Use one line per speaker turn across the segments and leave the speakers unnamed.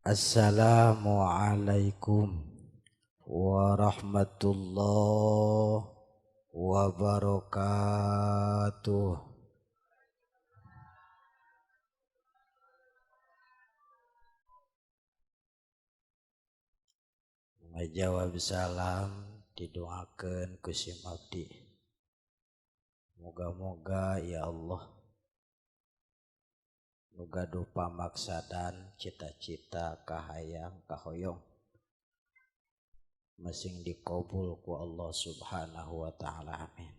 Assalamualaikum warahmatullahi wabarakatuh. Ngajawab salam didoakeun ku sim abdi. Moga-moga ya Allah nu gaduh pamaksadan cita-cita kahayang kahoyong masing dikabul ku Allah Subhanahu wa taala, amin.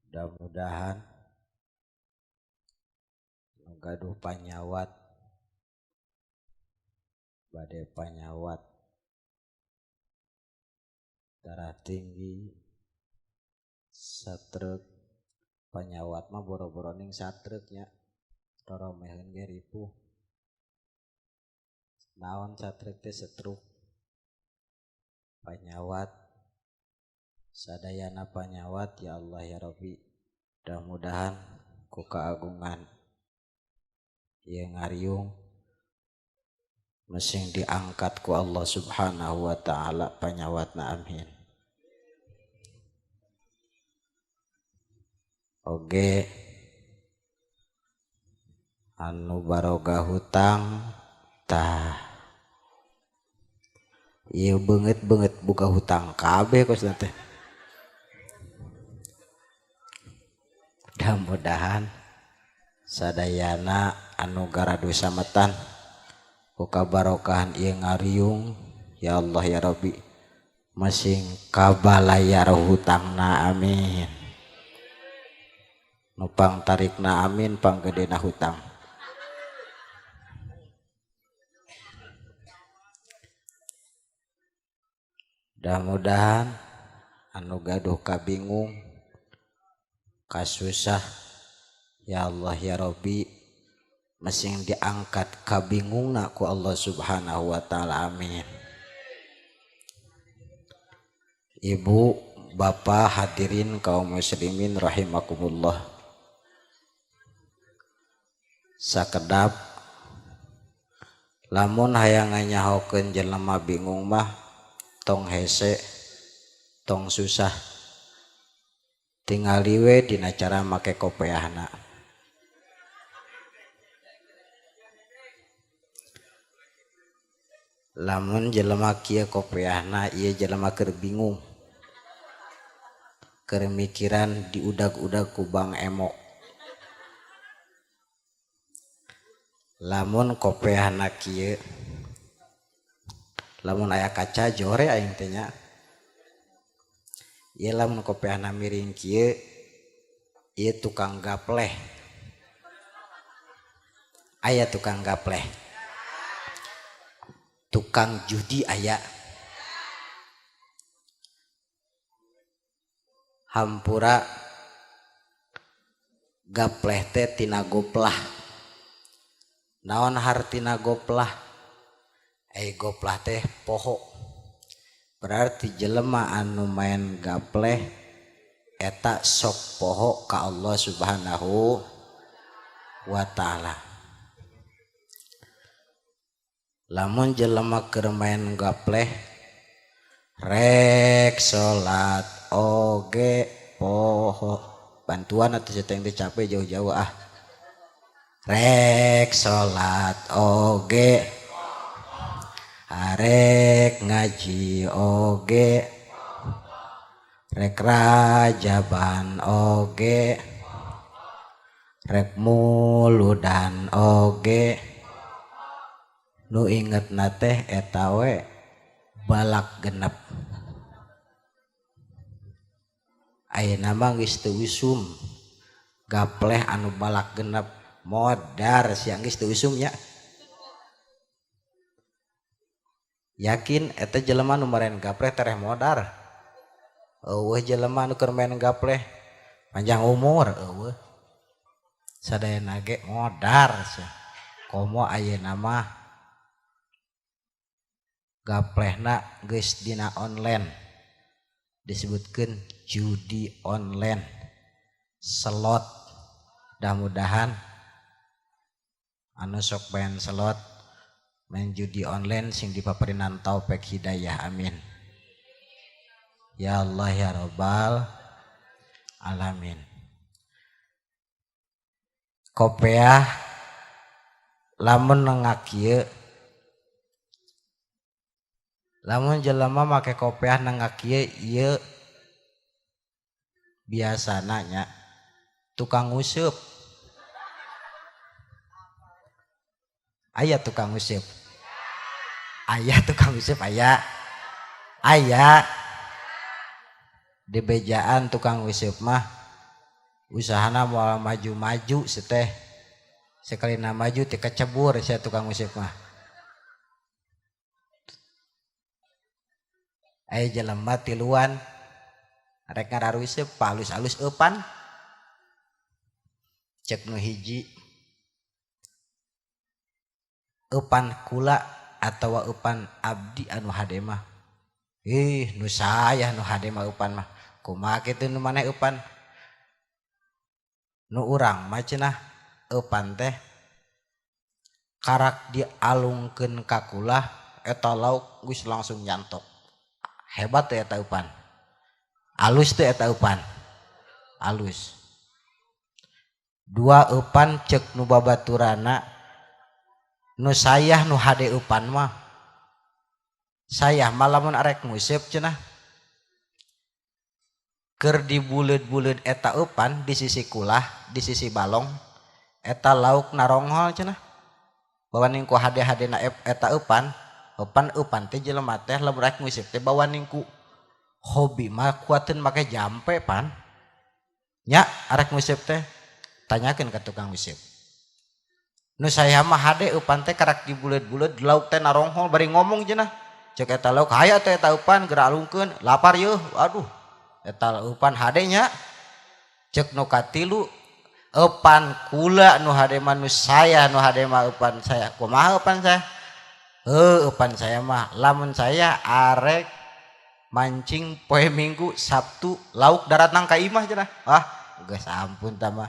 Mudah-mudahan nu gaduh panyawat bade panyawat darah tinggi satrek panyawat mah boro-boro ning satreknya roromeheun ge ripuh naon satrek teh setruk panyawat sadayana panyawat ya Allah ya Rabbi. Mudah-mudahan ku keagungan ieu ngariung mesing diangkat ku Allah Subhanahu wa taala panyawatna, amin. Oge anu baroga hutang tah ieu beungeut-beungeut buka hutang kabeh kos teh. Mudah-mudahan sadayana anu garadu sametan ku kabarokahan ieu ngariung ya Allah ya Rabbi masing kabalayar hutangna, amin. Nupang tarikna amin, panggedena hutang. Mudah-mudahan anu gaduh kabingung kasusah ya Allah ya Rabbi masing diangkat kabingungna ku Allah Subhanahu wa taala, amin. Ibu, bapak, hadirin kaum muslimin rahimakumullah. Sakedap lamun hayang nganyahokeun jelema bingung mah tong hese tong susah tingali we dina cara make kopeahna. Lamun jelema kieu kopeahna ieu jelema keur bingung keur mikiran diudag-udag ku Bang Emok. Lamun kopeahna kieu lamun aya kaca jore aing teh nya ieu lamun kopeahna miring kieu ieu tukang gapleh aya tukang gapleh tukang judi aya hampura gapleh teh tina goplah. Naon hartina goplah? Goplah teh poho. Berarti jelema anu main gapleh eta sok poho ka Allah Subhanahu wa taala. Lamun jelema keur main gapleh rek salat oge poho. Bantuan atuh teh capek jauh-jauh ah. Rek salat oge arek ngaji oge rek rajaban oge rek muludan oge nu ingetna teh eta we balak genep. Ayeuna mah geus teu usum gapleh anu balak genep modar siang geus teu usum nya. Yakin eta jelema nu maren gapleh tereh modar. Eueuh jelema nu keur main gapleh panjang umur eueuh. Sadayana ge modar sia. Komo ayeuna mah gaplehna geus dina online. Disebutkeun judi online slot. Mudah-mudahan Anu sok main slot, main judi online sing dipaparinan taufik hidayah, amin. Ya Allah ya Rabbal alamin. Kopeah lamun nengak kieu, lamun jelema make kopeah nengak kieu ieu biasana nya tukang nguseup. Aya tukang nguseup. Aya tukang nguseup aya. Aya di bejaan tukang nguseup mah usahana moal maju-maju seteh. Sekalina maju teh kecebur sia tukang nguseup mah. Aya jelema tiluan rek ngararuseub palus-alus eupan. Cek nu hiji eupan kula atawa eupan abdi anu hade mah. Ih nu saya nu hade mah eupan mah. Kumaha kitu nu maneh eupan? Nu urang mah cenah eupan teh karak dialungkeun ka kula eta lauk geus langsung nyantok. Hebat teh eta eupan. Alus teh eta eupan. Alus. Dua eupan cek nu babaturana nu sayah nu hade eupan mah. Sayah mah lamun arek nguseup cenah keur dibuleud-buleud eta eupan di sisi kulah, di sisi balong eta lauk naronghol cenah. Bawaning ku hade-hadena eta eupan, eupan teh jelema teh lamun rek nguseup teh bawaning ku hobi mah kuateun make jampe pan. Nya arek nguseup teh tanyakeun ka tukang nguseup. Nu saya mah hade eupan teh karak dibuleud-buleud lauk teh naronghol bari ngomong cenah. Cek eta lauk haya teh eta eupan geura alungkeun lapar yeuh aduh. Eta eupan hade nya. Cek nu katilu eupan kula nu hade mah nu saya nu hade mah eupan saya. Kumaha eupan saya? Heuh eupan saya mah lamun saya arek mancing poe Minggu Sabtu lauk darat nang ka imah cenah. Ah geus ampun tah mah.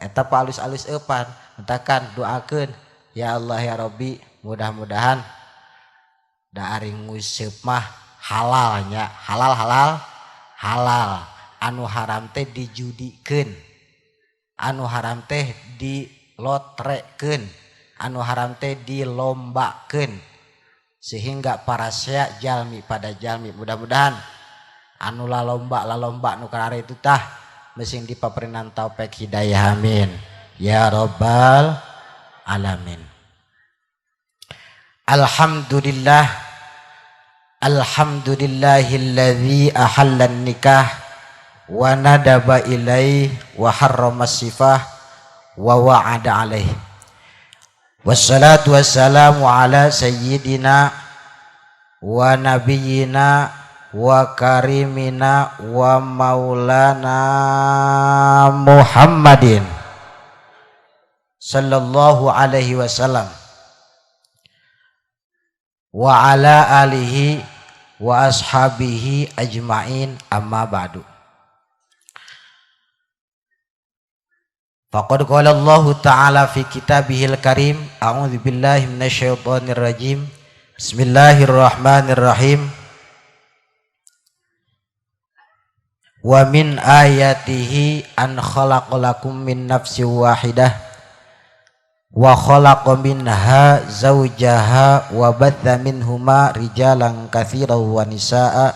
Eta palus-alus eupan, mentakan doakeun ya Allah ya Rabbi mudah-mudahan da ari nguseup mah halalnya, halal halal halal, anu haram teh dijudikeun, anu haram teh dilotrekeun, anu haram teh dilombakeun sehingga para sea jalmi pada jalmi mudah-mudahan anu lalomba nu karare itu tah mesing dipaparinan taufik hidayah amin ya rabbal alamin. Alhamdulillah, alhamdulillahilladzi ahallan nikah wa nadaba ilaih wa harrama sifah wa wa'ada alaih. Wassalatu wassalamu ala sayyidina wa nabiyyina wa karimina wa maulana Muhammadin sallallahu alaihi wasallam wa ala alihi wa ashabihi ajmain, amma ba'du. Faqad qala Allah ta'ala fi kitabihil karim, a'udzu billahi minasyaitonir rajim, bismillahirrahmanirrahim. Wa min ayatihi an khalaqalakum min nafsin wahidah wa khalaqa minha zawjaha wa batha minhuma rijalan katsiran wa nisaa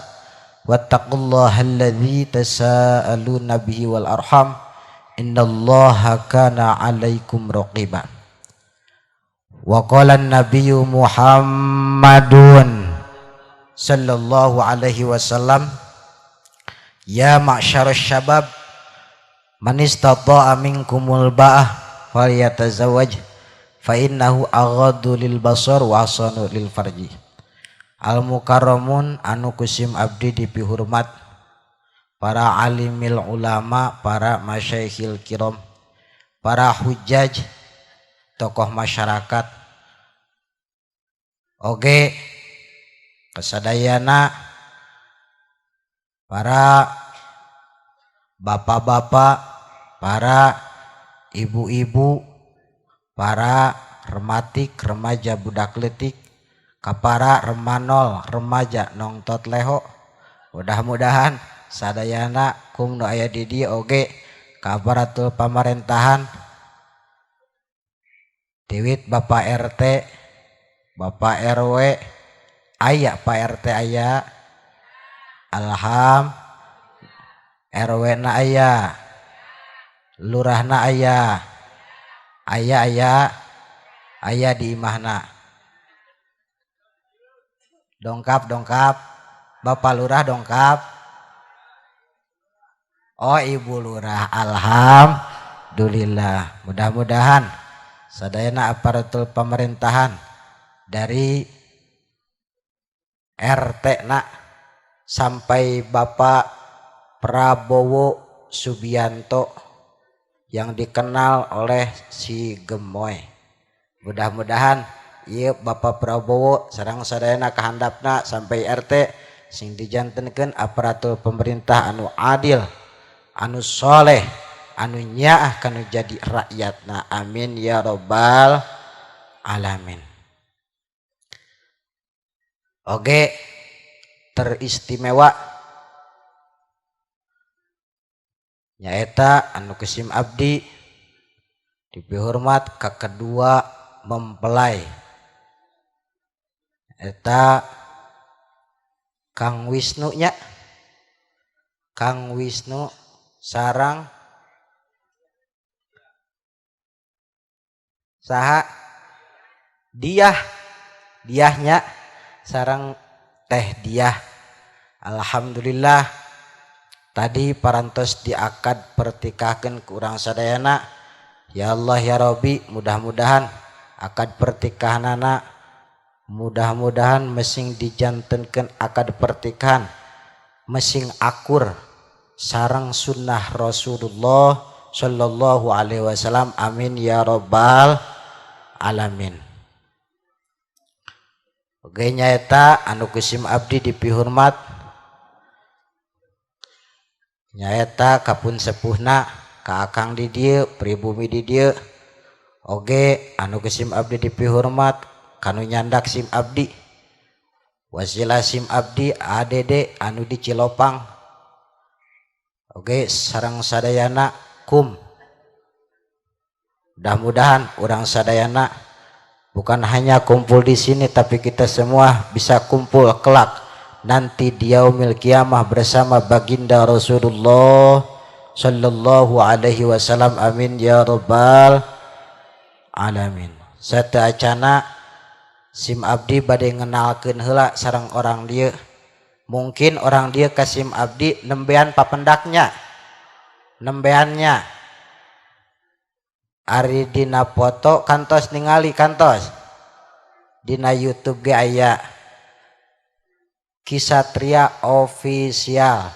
wattaqullaha alladzi tasaaluna bihi wal arham innallaha kana 'alaikum raqiba. Wa qala an-nabiyyu Muhammadun sallallahu alaihi wasallam, ya ma'syarasy syabab man istata'a minkumul ba'ah falyatazawwaj fa innahu aghaddu lil basar wa ahsanu lil farji. Al mukarramun anu kusim abdi dipihormat para alimil ulama, para masyaihil kiram, para hujaj, tokoh masyarakat, oge kesadayana para bapak-bapak, para ibu-ibu, para rematik remaja budak leutik, kapara remanol remaja nongtot leho. Mudah-mudahan sadayana kum nu aya di dieu oge ka aparatur pamarentahan tiwit Bapak RT, Bapak RW, aya Pak RT aya, alham RW na aya, lurahna aya, aya aya aya di imahna. Dongkap dongkap, Bapak Lurah dongkap. Oh Ibu Lurah, alhamdulillah. Mudah-mudahan sadayana aparatur pemerintahan dari RT na sampai Bapak Prabowo Subianto yang dikenal oleh si Gemoy. Mudah-mudahan ieu Bapak Prabowo sareng sadayana kahandapna sampai RT sing dijantenkeun aparatur pemerintah anu adil, anu soleh, anu nyaah kanu jadi rakyatna. Amin ya robbal alamin. Oke, teristimewa nyaeta anu kesim abdi dipihormat ka kedua mempelai eta Kang Wisnu nya, Kang Wisnu sarang saha Diah, Diahnya sarang Teh Diah. Alhamdulillah tadi parantos diakad pertikahkeun ku urang sadayana. Ya Allah ya Rabbi, mudah-mudahan akad pertikahanana mudah-mudahan mesing dijantenkeun akad pertikahan mesing akur sareng sunnah Rasulullah sallallahu alaihi wasallam. Amin ya rabbal alamin. Oge nyaeta anu kusim abdi dipihormat nyaeta kapun sepuhna ka akang di dieu, pribumi di dieu. Oge anu kusim abdi dipihormat kanu nyandak sim abdi, wasilah sim abdi ADD anu di Cilopang. Oge sareng sadayana kum, mudah-mudahan urang sadayana bukan hanya kumpul di sini, tapi kita semua bisa kumpul kelak nanti di yaumil kiamah bersama baginda Rasulullah sallallahu alaihi wasallam. Amin ya rabbal alamin. Sateuacana sim abdi bade ngenalkeun heula sareng orang dieu. Mungkin orang dieu ka sim abdi nembean papendaknya, nembeannya. Ari dina foto kantos ningali kantos dina YouTube ge aya Kisatria Official.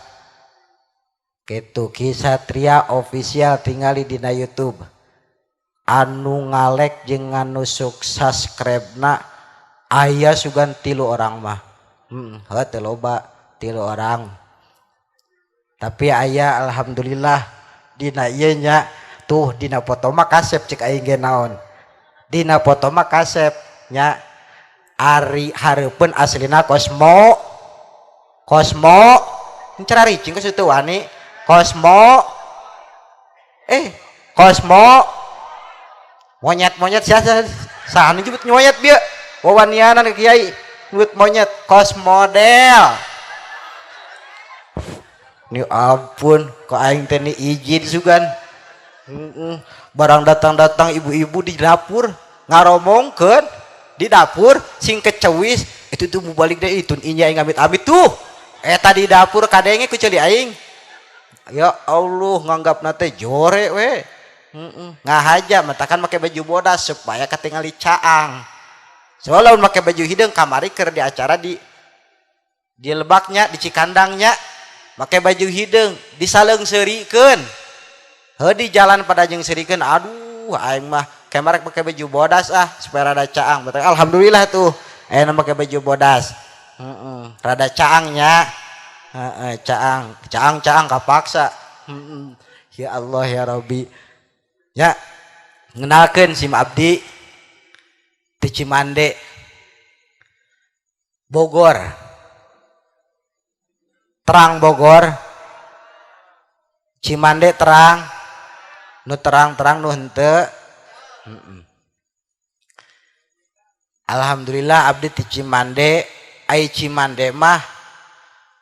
Kitu Kisatria Official tingali dina YouTube. Anu ngalek jeung anu subscribe-na aya sugan 3 orang mah. Heuh teu loba 3 orang. Tapi aya alhamdulillah dina ieu nya. Tuh dina foto mah kasep cek aing ge naon. Dina foto mah kasep nya. Ari hareupeun aslina Kosmo. Kosmo cararicing geus teu wani. Kosmo. Kosmo. Monyet-monyet sia saha nu nyebut monyet bieu? Wawanianan ke kiai nyebut monyet Kosmodel. Ni ampun kok aing teh ni izin sugan. Barang datang-datang ibu-ibu di dapur ngaromongkeun di dapur sing kecewis itu tuh mau balik deh itu inya aing amit-amit tuh eta di dapur kadenge ku ceuli aing. Ya Allah nganggapna teh jore we. Ngahaja matakan make baju bodas supaya katingali caang. Soalnya lamun make baju hideung kamari keur di acara di lebaknya di Cikandangnya make baju hideung disaleungseurikeun. Heuh di jalan pada jeung seurikeun, aduh aing mah kemarek make baju bodas ah supaya rada caang. Alhamdulillah tuh ayeuna make baju bodas. Rada caangnya. Heeh, caang, caang-caang kapaksa. Ya Allah ya Rabbi. Ya, ngenalkeun sim abdi. Cimande, Bogor. Terang Bogor, Cimande terang, nu terang-terang nu henteu. Alhamdulillah abdi ti Cimande. Ai Cimande mah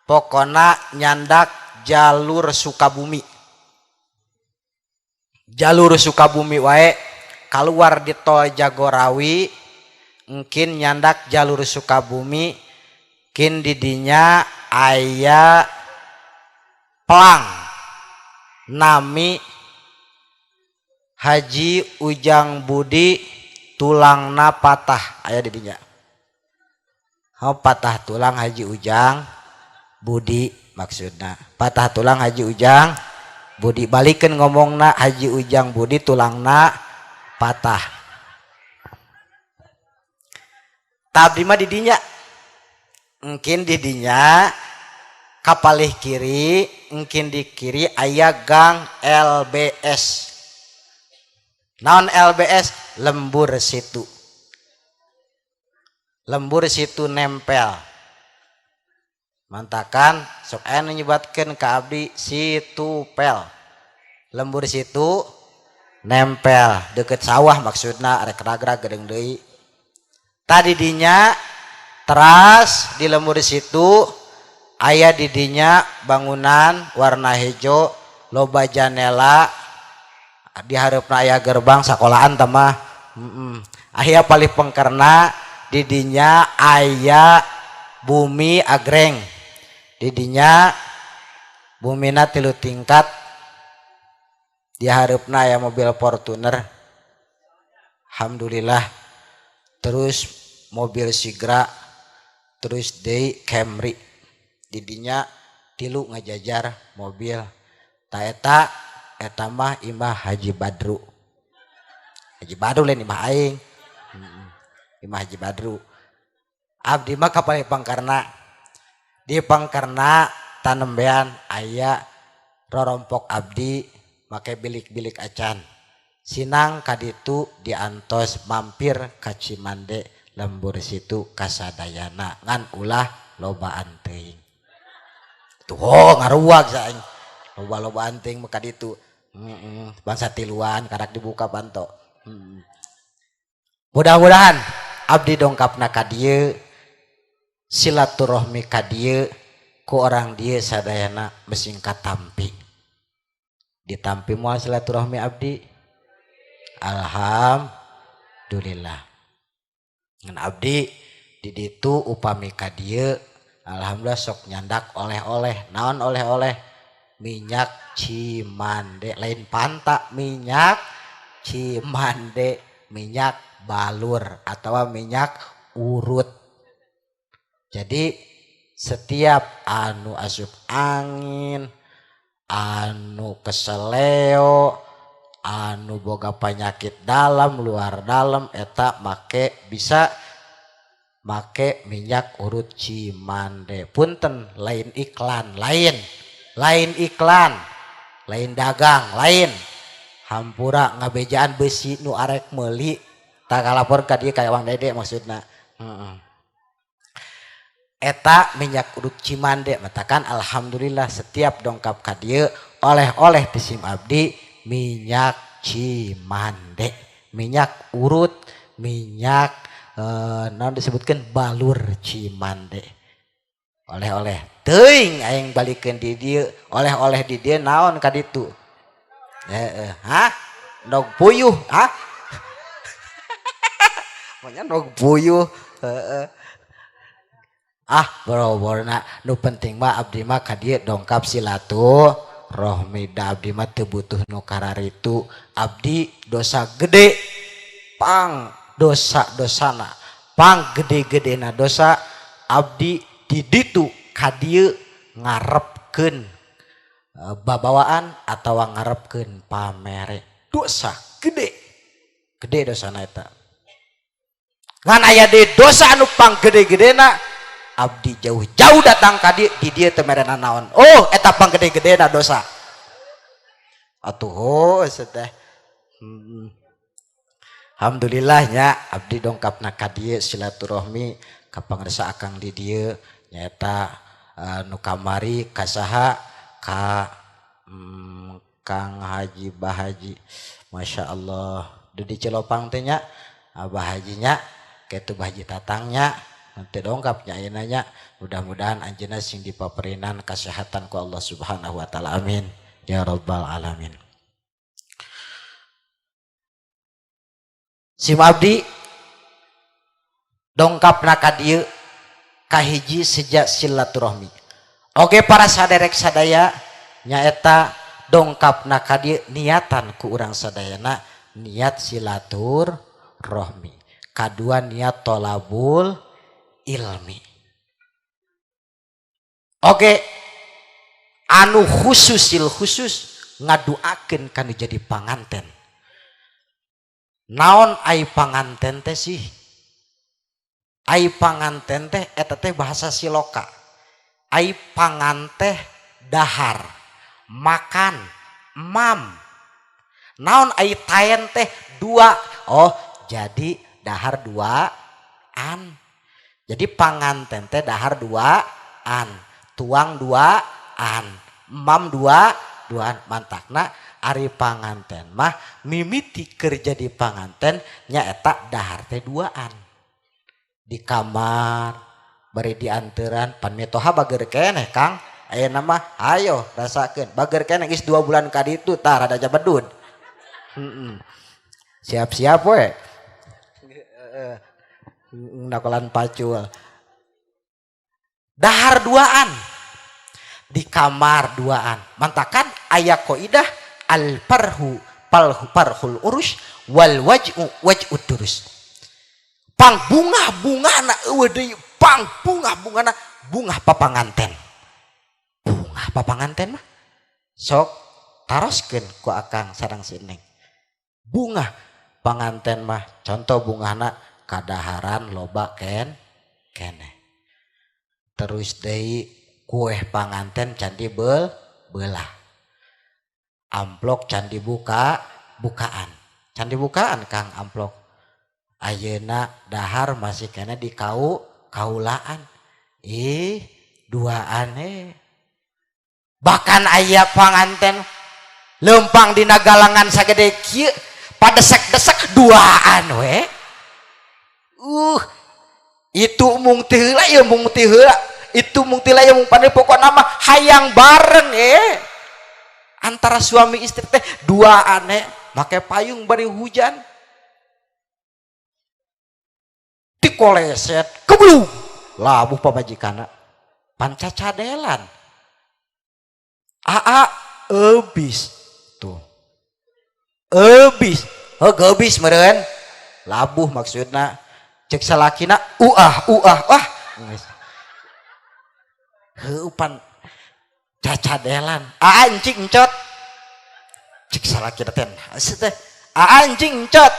pokona nyandak jalur Sukabumi. Jalur Sukabumi wae keluar di tol Jagorawi, mungkin nyandak jalur Sukabumi, kin didinya aya pelang nami Haji Ujang Budi tulangna patah, aya didinya. Oh, patah tulang Haji Ujang Budi maksudna. Patah tulang Haji Ujang Budi, balikeun ngomongna Haji Ujang Budi tulangna patah. Tabdi mah didinya. Engkin didinya kapalih kiri, engkin di kiri aya gang LBS. Naon LBS? Lembur situ. Lembur situ nempel. Mantakan sok aya nu nyebatkeun ka abdi situ pel. Lembur situ nempel deket sawah maksudna, arek ragrag geudeung deui. Tadi dinya teras di lembur situ aya didinya bangunan warna hijau, loba janela, di hareupna aya gerbang sekolahan teh mah. Aya palih pengkerna didinya aya bumi agreng. Didinya bumina 3 tingkat, di hareupna aya mobil Fortuner. Alhamdulillah. Terus mobil Sigra, terus deui Camry. Didinya 3 ngajajar mobil. Ta eta, eta mah imah Haji Badru. Haji Badru lain imah aing. Imah Haji Badru. Abdi mah kapalih pangkarna. Di pangkarna tanembean aya rorompok abdi make bilik-bilik acan. Sinang kaditu diantos mampir ka Cimande lembur situ kasadayana ngan ulah lobaan teuing. Tuh oh, ngaruag saing. Loba-lobaan teuing mah kaditu. Bangsa tiluan karak dibuka panto. Mudah-mudahan abdi dongkapna ka dieu, silaturahmi ka dieu ku orang dieu sadayana mesing katampi. Ditampi moal silaturahmi abdi? Alhamdulillah. Ngan abdi di ditu upami ka dieu alhamdulillah sok nyandak oleh-oleh. Naon oleh-oleh? Minyak Cimande, lain panta, minyak Cimande, minyak balur atau minyak urut. Jadi setiap anu asup angin, anu keseleo, anu boga penyakit dalam luar dalam eta make bisa make minyak urut Cimande. Punten lain iklan, lain. Lain iklan, lain dagang, lain. Hampura ngabejaan besi nu arek meuli tak lapor ka dieu ka Wang Dede maksudna. Eta minyak urut Cimande matakan alhamdulillah setiap dongkap ka dieu oleh-oleh ti sim abdi minyak Cimande, minyak urut, minyak naon disebutkeun balur Cimande. Oleh-oleh teuing aing balikeun di dieu, oleh-oleh di dieu naon ka ditu? Heeh, hah? Ndog puyuh, hah? Pokoknya ndog puyuh, heeh. Ah, boro-borona nu penting mah abdi mah ka dieu dongkap silaturahmi, da abdi mah teu butuh nu kararitu. Abdi dosa gede, pang dosa-dosana, pang gede-gedena dosa abdi di ditu ka dieu ngarepkeun babawaan atawa ngarepkeun pamere. Dosa gede, gede dosana eta. Ngan aya deui dosa anu pang gede-gedena abdi jauh-jauh datang ka dieu, di dieu teu merena naon. Oh, eta pang gede-gedena dosa. Atuh oh, teh. Alhamdulillahnya abdi dongkapna ka dieu silaturahmi ka pangersa akang di dieu nyaeta nu kamari ka saha ka Kang Haji Bahaji, Masya Allah di Cilopang teh nya Abah Hajinya kitu Bah Haji Tatangnya nanti dongkapnya ayeuna nya, mudah-mudahan anjeunna sing dipaperinan kasehatan ku Allah Subhanahu wa taala, amin ya rabbal alamin. Sim abdi dongkapna ka dieu kahiji sejak silaturahmi. Oke para saderek sadaya nyaeta dongkapna ka dieu niatan ku urang sadayana niat silaturahmi. Kadua niat tolabul ilmi. Oke anu khususil khusus ngaduakeun kanu jadi panganten. Naon ai panganten teh sih? Ai panganten teh eta teh bahasa siloka. Ai pangan teh dahar, makan, mam. Naon ai taen teh dua. Oh, jadi dahar duaan. Jadi panganten teh dahar duaan, tuang duaan, mam duaan. Mantakna ari panganten mah mimiti kerja di panganten nyaeta dahar teh duaan. Di kamar bari dianteran pan mitoha bager keneh Kang. Ayeuna mah ayo rasakeun bager keneh geus 2 bulan ka ditu tah rada jabedud. Siap-siap we. Nakolan pacul. Dahar duaan. Di kamar duaan. Mantakan aya kaidah al parhu palhu parhul urus wal waj'u waj'ud durus. Pang bunga-bungana eueuh deui, pang bunga-bungana bunga papanganten. Bunga papanganten mah sok taroskeun ku akang sareng si Neng. Bunga panganten mah contoh bungana kadaharan loba keneh. Terus deui kueh panganten can dibelah. Amplok can dibuka bukaan. Can dibukaan Kang amplok. Ayeuna dahar masih kena di kaulaan. Ih, duaan Bahkan aya panganten lempang dina galangan sagede kieu padesek-desek duaan we. Itu mung teu heula ieu mung teu heula. Itu mung teu heula ieu mung pandai pokona mah hayang bareng Antara suami istri teh duaan make payung bari hujan. Dikoleset keblung labuh pamajikanna pancacadelan. Aa ebis tuh. Ebis. Heuh geubis meureun. Labuh maksudna. Cek salakina uah uah wah. Heuh pan cacadelan. Aa encing encot. Cek salakina teh teh. Aa encing encot.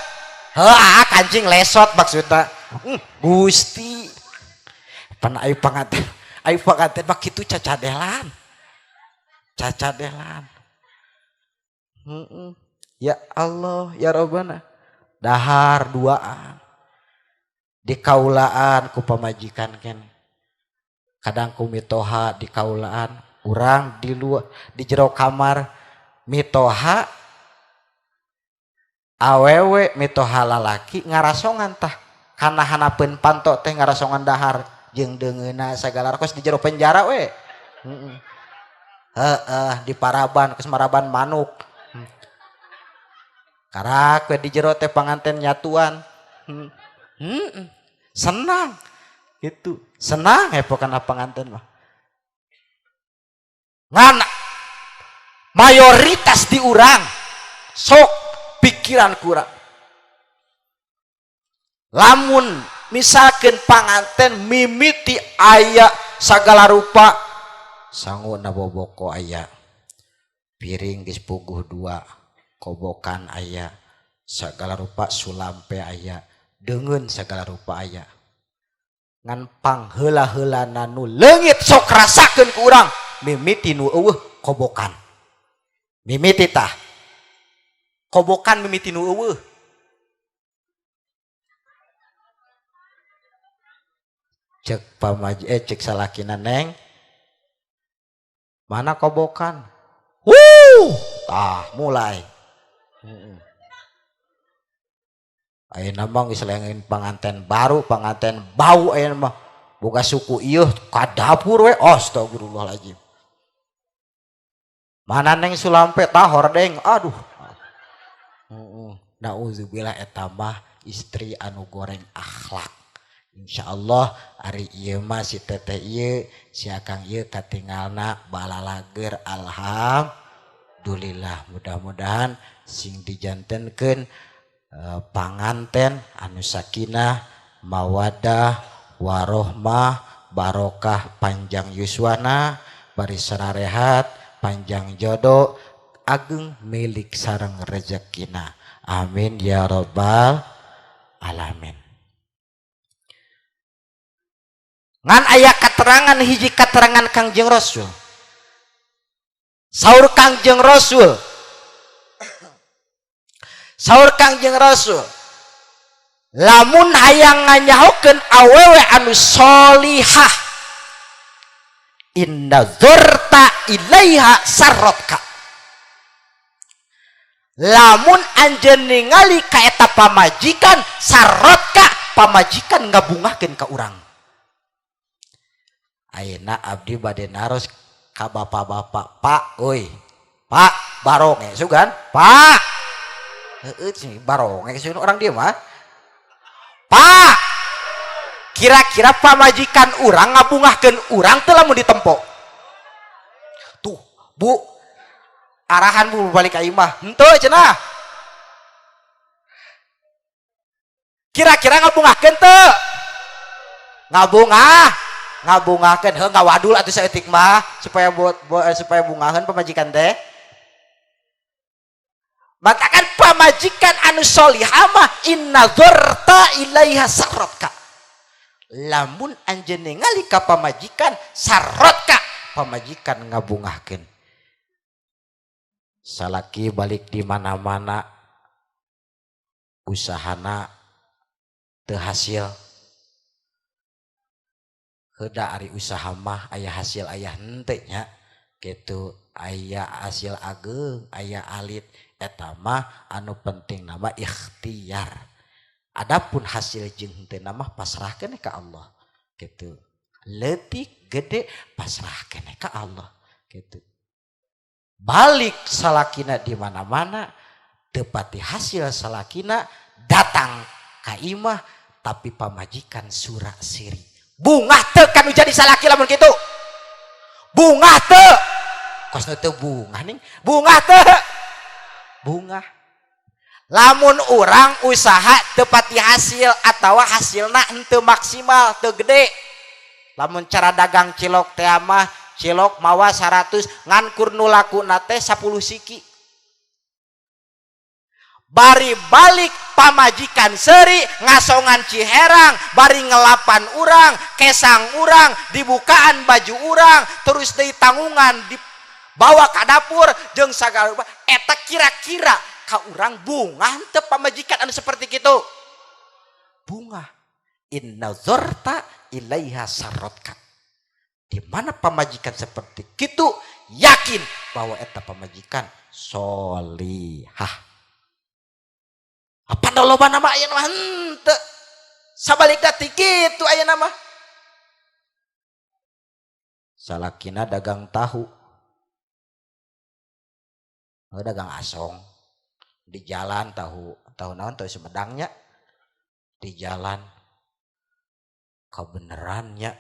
Heuh aa kancing lesot maksudna. Gusti. Pan ai panganten mah kitu cacadelan. Cacadelan. Ya Allah, ya Rabbana. Dahar duaan. Di kaulaan ku pamajikan ken. Kadang ku mitoha di kaulaan, urang di luar di jero kamar mitoha awewe mitoha lalaki ngarasongan tah kana hanapeun panto teh ngarasongan dahar jeung deungeuna sagala kos di jero penjara we. Heeh, di paraban kos maraban manuk. Karak we di jero teh panganten nyatuan. Senang gitu, senang pokona panganten mah. Ngan mayoritas di urang sok pikiran kurang. Lamun misalkan panganten mimiti aya sagala rupa sanguna boboko aya piring geus puguh dua kobokan aya sagala rupa sulampe aya deungeun sagala rupa aya ngan pangheula-heulana nu leungit sok rasakeun ku urang mimiti nu eueuh kobokan mimiti tah kobokan mimiti nu eueuh. Cek pamaji cek salakina neng. Mana kobokan? Wuh, tah mulai. Ayeuna mah geus lain panganten baru, panganten bau ayeuna mah. Boga suku ieu ka dapur we, astagfirullahalazim. Mana neng sulampe tah hordeng, aduh. Nauzubillah eta mah istri anu goreng akhlak. Insyaallah ari ieu mah si teteh ieu si akang ieu katingalna balalager alhamdulillah. Mudah-mudahan sing dijantenkeun panganten anu sakinah mawadah warohmah barokah panjang yuswana bari sararehat panjang jodoh ageng milik sareng rezekina amin ya robbal alamin. Ngan aya keterangan hiji keterangan Kangjeng Rasul. Saur Kangjeng Rasul. Saur Kangjeng Rasul. Lamun hayang nganyahokeun awewe anu solihah. Inna dzurta ilaiha sarrotka. Lamun anjeun ningali ka eta pamajikan sarrotka, pamajikan ngabungahkeun ka urang. Ayeuna abdi bade naros ka bapak-bapak, Pak euy. Pak baronge sugan, Pak. Heueuh sih baronge sugan orang dieu mah. Pak. Kira-kira pamajikan urang ngabungahkeun urang teu lamun ditempo. Tuh, Bu. Arahan Bu balik ka imah. Henteu cenah. Kira-kira ngabungahkeun teu? Ngabungah. Ngabungakeun heuh ngawadul atuh saeutik mah supaya supaya bungaheun pamajikan teh. Matakan pamajikan anu solihah mah inna dzurta ilaiha sarrotka. Lamun anjeun ningali ka pamajikan sarrotka, pamajikan ngabungahkeun. Salaki balik di mana-mana usahana teu hasil. Heuda ari usaha mah aya hasil aya henteu nya kitu aya hasil ageung aya alit eta mah anu penting nama ikhtiar. Adapun hasil jeung henteu mah pasrahkeun ka Allah kitu. Leutik gede pasrahkeun ka Allah kitu. Balik salakina di mana-mana teu pati hasil salakina datang ka imah tapi pamajikan surak siri. Bungah teu kanu jadi salaki lamun kitu. Bungah teu. Kosna teu bungah ning. Bungah teu. Bungah. Lamun urang usaha teu pati hasil atawa hasilna henteu maksimal, teu gede. Lamun cara dagang cilok teh mah cilok mawa 100 ngan kur nu lakuna teh 10 siki. Bari balik pamajikan seri ngasongan ciherang bari ngelapan urang kesang urang dibukaan baju urang terus deui tanggungan dibawa ka dapur jeung sagala eta kira-kira ka urang bungah teu pamajikan anu seperti kitu. Bungah inna dzarta ilaiha sarrotka. Di mana pamajikan seperti kitu yakin bahwa eta pamajikan solihah. Apa loba nama aya mah henteu. Sabalikna ti kitu aya nama. Salakina dagang tahu. Oh, dagang asong. Di jalan tahu, tahu naon tahu Sumedangnya. Di jalan kebenerannya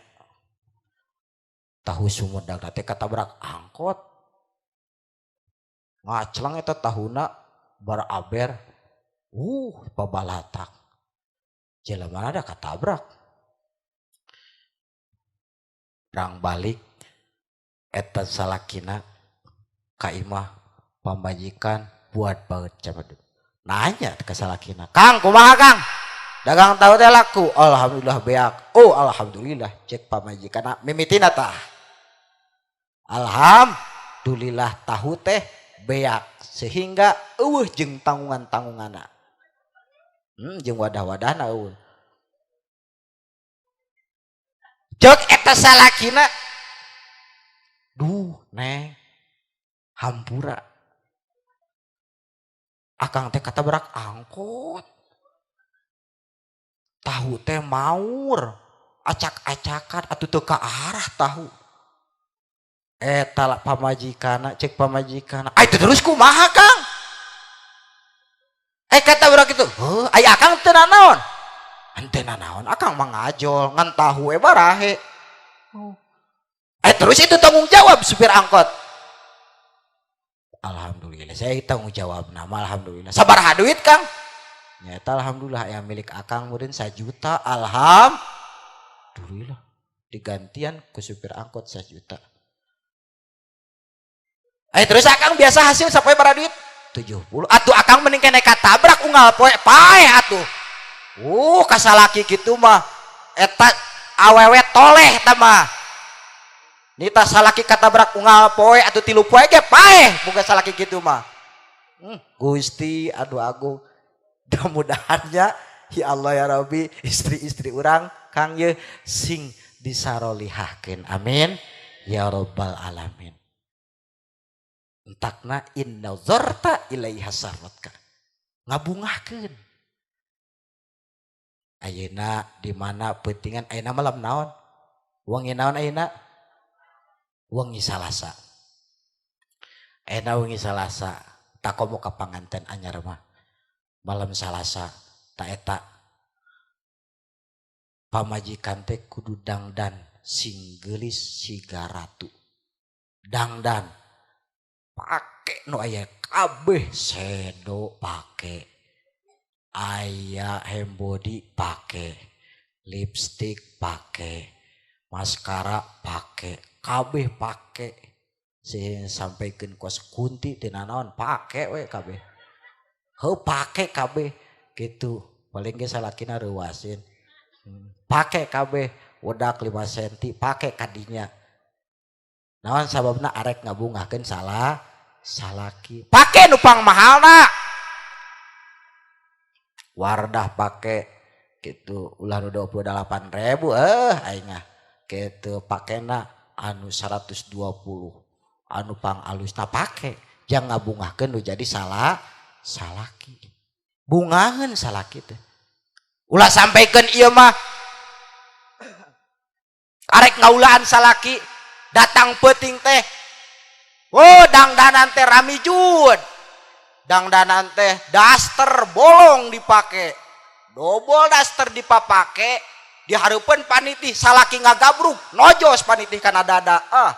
tahu Sumedang teh katabrak angkot. Ngaclang eta tahuna baraber. Pabalatak. Jelema ada katabrak. Rang balik eta salakina ka imah pamajikan buat banget cabadu. Nanya ke salakina, "Kang, kumaha Kang? Dagang tahu teh laku." Alhamdulillah beak. Oh, alhamdulillah cek pamajikan mimitina tah. Alhamdulillah tahu teh beak sehingga eueuh jeung tanggungan-tanggunganna. Jeung wadah-wadahna eueuh. Cek eta salakina, "Duh, Neng, hampura, akang teh katabrak angkot, tahu teh maur acak-acakan atuh, teu ka arah tahu." Eta pamajikana, cek pamajikana, "Ay, terus kumaha, Kang? Eh, katabrak itu, heuh, ay akang teu nanaon?" "Henteu nanaon, akang mah ngajol ngan tahu e barahe." "Oh. Eh, terus itu tanggung jawab supir angkot?" "Alhamdulillah, saya tanggung jawab nama, alhamdulillah." "Sabaraha duit, Kang?" "Nyata alhamdulillah yang milik akang meureun 1 juta, alhamdulillah." Digantian ku supir angkot 1 juta. "Eh, terus akang biasa hasil sampai berapa duit?" 70. "Atuh akang mending keneh katabrak unggal poe, paeh atuh." Kasalaki kitu mah eta awewe toleh eta mah. Nita salaki katabrak unggal poe atuh 3 poe ge paeh boga salaki kitu mah. Gusti, aduh agung. Mudah-mudahannya ya Allah ya Rabbi, istri-istri urang, Kang, ye sing disarolihahkeun. Amin ya robbal alamin. Entakna in nazarta ilaiha sarratka. Ngabungahkeun. Ayeuna di mana peutingan ayeuna malam naon? Wengi naon ayeuna? Wengi Salasa. Ayeuna wengi Salasa, takomo ka panganten anyar mah. Malam Salasa ta eta pamajikan teh kudu dangdan sing geulis siga ratu. Dangdan pake nu aya kabeh, sedo pake, aya handbody pake, lipstick pake, maskara pake, kabeh pake, sing sampaikan kos kunti tina naon pake we kabeh. Heuh, pake kabeh gitu, paling ge salakina reuwasin. Pake kabeh, wedak 5 cm pake kadinya. Naon sababna? Arek ngabungahkeun salah salaki. Pake nu pang mahalna. Wardah pake gitu, ulah nu 28 ribu, eh aing mah gitu, pakena anu 120, anu pang alusna pake jang ngabungahkeun nu jadi salah salaki. Bungaheun salaki teh, ulah sampaikan ieu mah arek ngaulaan salaki. Datang peuting teh, oh, dangdanan teh ramijud, dangdanan teh daster bolong dipake, dobol daster dipapake di hareupeun panitih, salaki ngagabruk nojos panitih kana dada. Ah,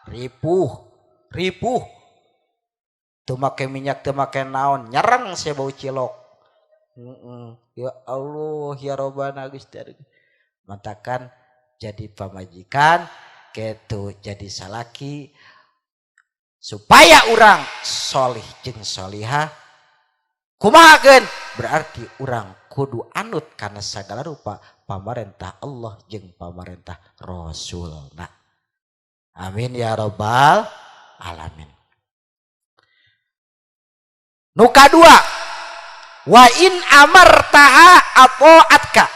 ripuh ripuh, teu make minyak, teu make naon, nyereng sia bau cilok. Ya Allah ya Robbana, Gusti, matakan jadi pamajikan gitu, jadi salaki, supaya urang solih jeung solihah kumahakeun, berarti urang kudu anut karena segala rupa pamarentah Allah jeung pamarentah Rasulna. Amin ya robbal alamin. Nu kadua, wa in amartaha atka.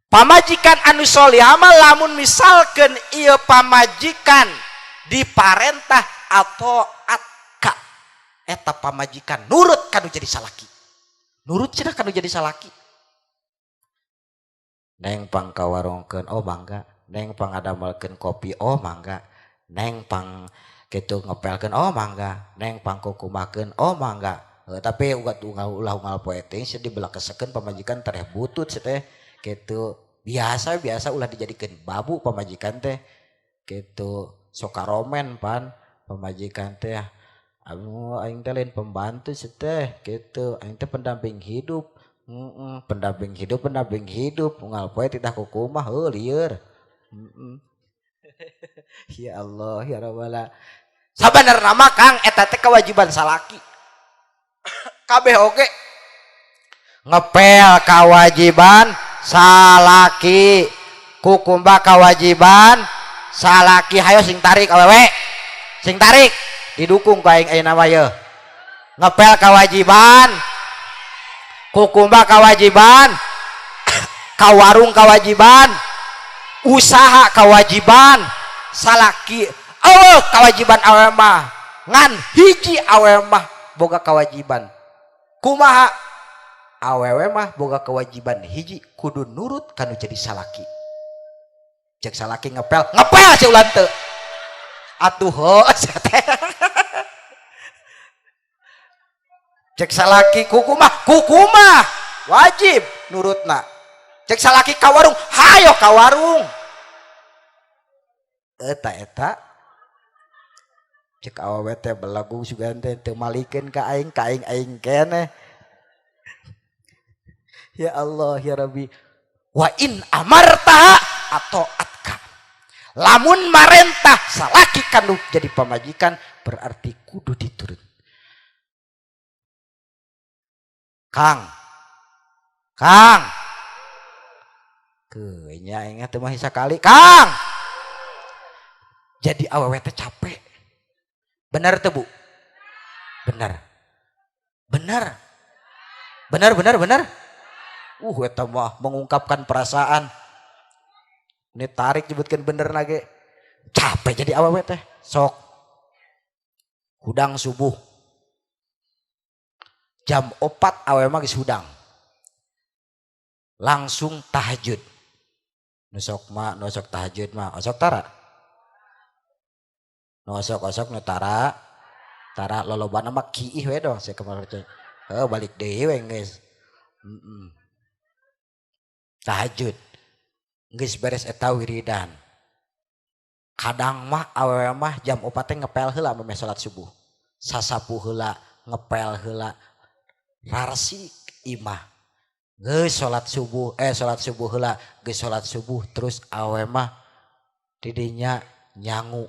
Pamajikan anu solihah mah lamun misalkeun ieu pamajikan diparentah atau atka, eta pamajikan nurut kanu jadi salaki, nurut cenah kanu jadi salaki. "Neng, pang kawarungkeun." "Oh, mangga, Neng." "Pang ngadamelkeun kopi." "Oh, mangga, Neng." "Pang kitu ngepelkeun." "Oh, mangga, Neng." "Pang kukumakeun." "Oh, mangga." Tapi ugat unggal ulah unggal poe teh sia dibelakesekeun pamajikan tereh butut sia teh gitu. Biasa biasa, ulah dijadikeun babu pamajikan teh gitu. Sok karomen pan pamajikan teh, "Anu aing teh lain pembantu sia teh," gitu, "aing teh pendamping hidup." Pendamping hidup, pendamping hidup, unggal poe titah kukumah, heuh, lieur. Ya Allah ya Rabbana. Sabenerna mah, Kang, eta teh kewajiban salaki kabeh oge. Ngepel kewajiban salaki, kukumba kewajiban salaki. Hayo sing tarik, awewe sing tarik, didukung ku aing ayeuna mah yeuh. Ngepel kewajiban, kukumba kewajiban, ka warung kewajiban. Usaha kewajiban salaki, oh, kewajiban awewe mah ngan hiji. Awewe mah boga kewajiban kumaha? Awewe mah boga kewajiban hiji, kudu nurut kanu jadi salaki. Cek salaki ngepel, ngepel. Si ulan teu atuh ho teh. Cek salaki kukumah, kukumah, wajib nurutna. Cek salaki ka warung, hayo ka warung. Eta eta cek awewe teh belagu sugan teh teu malikeun ka aing, ka aing aing keneh. Ya Allah ya Rabbi. Wa in amartaha atau atka, lamun marentah salaki kanu jadi pamajikan berarti kudu diturut. Kang, Kang, kayaknya ingat mah sekali Kang. Jadi awewe teh capek, benar tuh, Bu? Benar, benar, benar, benar, benar. Eta mah mengungkapkan perasaan. Ini tarik nyebutkan bener lagi. Capek jadi awewe teh. Sok hudang subuh jam 4, awewe mah geus hudang, langsung tahajud. Nu sok mah, nu sok tahajud mah osok tara, nu osok osok, nu tara tara. Lolobana mah kiih we dong saya kemarin. Heuh, balik deui we geus. Tahajud geus beres eta wiridan. Kadang mah awewe mah jam 4 teh ngepel heula memeh salat subuh, sasapu heula, ngepel heula, raresik imah. Geus salat subuh, salat subuh heula. Geus salat subuh terus awewe mah didinya nyangu.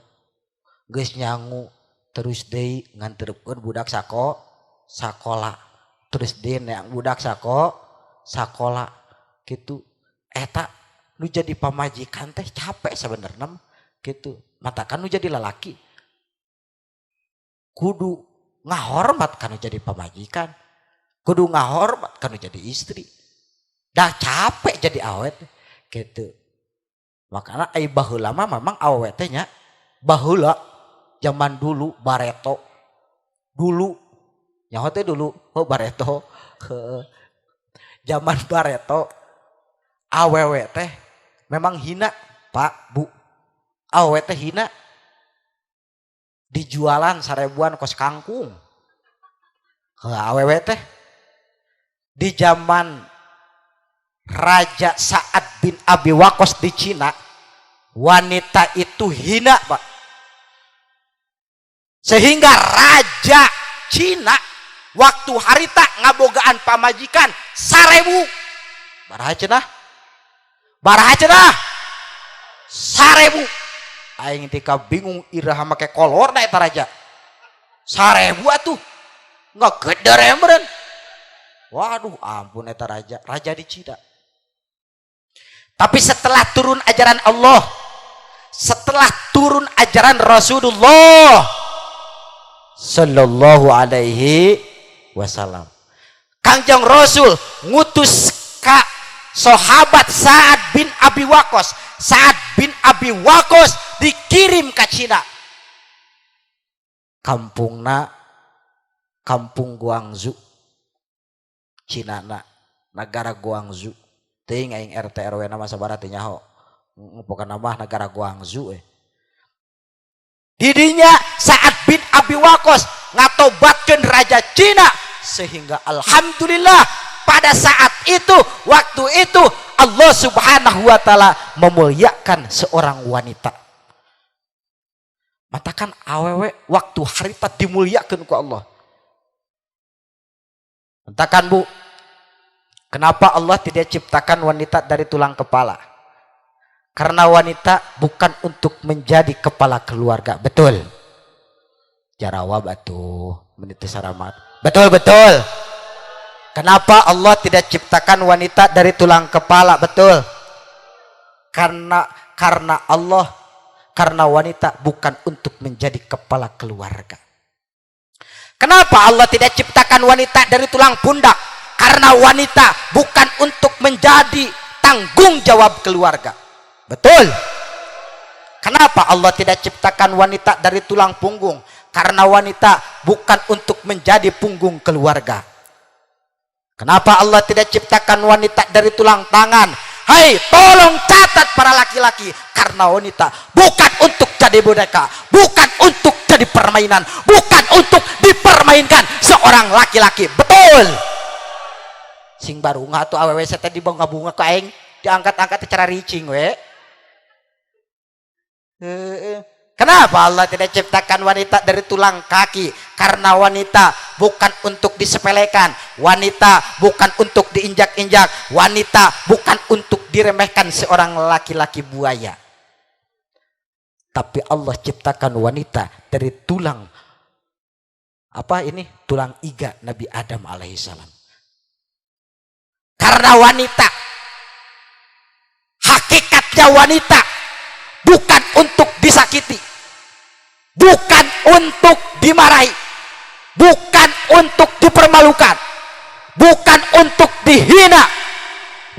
Geus nyangu terus deui nganterkeun budak sakola, terus deui neang budak sakola gitu. Eta nu jadi pamajikan teh capek sebenarnya gitu. Matakan nu jadi lalaki kudu ngahormat kanu jadi pamajikan, kudu ngahormat kanu jadi istri. Dah capek jadi awewe gitu. Makanya ai baheula mah memang awewe teh nya, baheula zaman dulu, bareto dulu, nyaho teh dulu. Oh, bareto. Zaman bareto awewe teh memang hina, Pak, Bu. Awewe teh hina, dijualan sarebuan kos kangkung. Heuh, awewe teh di zaman Raja Sa'ad bin Abi Waqqas di Cina, wanita itu hina, Pak, sehingga Raja Cina waktu harita ngabogaan pamajikan 1000. Baraha cenah? Baraha cenah? 1000. Aing tika bingung iraha make kolor eta raja 1000 atuh ngegeder emeren. Waduh, ampun, eta raja, raja di Cina. Tapi setelah turun ajaran Allah, setelah turun ajaran Rasulullah Sallallahu Alaihi Wasallam, Kangjeng Rasul ngutus ka sahabat Sa'ad bin Abi Waqqas. Sa'ad bin Abi Waqqas dikirim ke Cina, kampungna kampung Guangzhou, Cina na negara Guangzhou. Teuing aing RT RW nama sabaraha teu nyaho, pokokna mah negara Guangzhou. Didinya Sa'ad bin Abi Waqqas ngatobatkeun raja Cina, sehingga alhamdulillah pada saat itu, waktu itu Allah Subhanahu wa taala memuliakan seorang wanita. Matakan awewe waktu harita dimuliakan ku Allah. Matakan, Bu, kenapa Allah tidak ciptakan wanita dari tulang kepala? Karena wanita bukan untuk menjadi kepala keluarga. Betul. Jarawab atuh, menit saramat. Betul, betul. Kenapa Allah tidak ciptakan wanita dari tulang kepala? Betul. Karena Allah, karena wanita bukan untuk menjadi kepala keluarga. Kenapa Allah tidak ciptakan wanita dari tulang pundak? Karena wanita bukan untuk menjadi tanggung jawab keluarga. Betul. Kenapa Allah tidak ciptakan wanita dari tulang punggung? Karena wanita bukan untuk menjadi punggung keluarga. Kenapa Allah tidak ciptakan wanita dari tulang tangan? Hai, tolong catat para laki-laki. Karena wanita bukan untuk jadi boneka, bukan untuk jadi permainan, bukan untuk dipermainkan seorang laki-laki. Betul. Sing barunga tuh awewe teh dibunga-bunga ku aing, diangkat-angkat secara ricing we. Kenapa Allah tidak ciptakan wanita dari tulang kaki? Karena wanita bukan untuk disepelekan, wanita bukan untuk diinjak-injak, wanita bukan untuk diremehkan seorang laki-laki buaya. Tapi Allah ciptakan wanita dari tulang apa ini? Tulang iga Nabi Adam alaihissalam. Karena wanita, hakikatnya wanita bukan untuk disakiti, bukan untuk dimarahi, bukan untuk dipermalukan, bukan untuk dihina.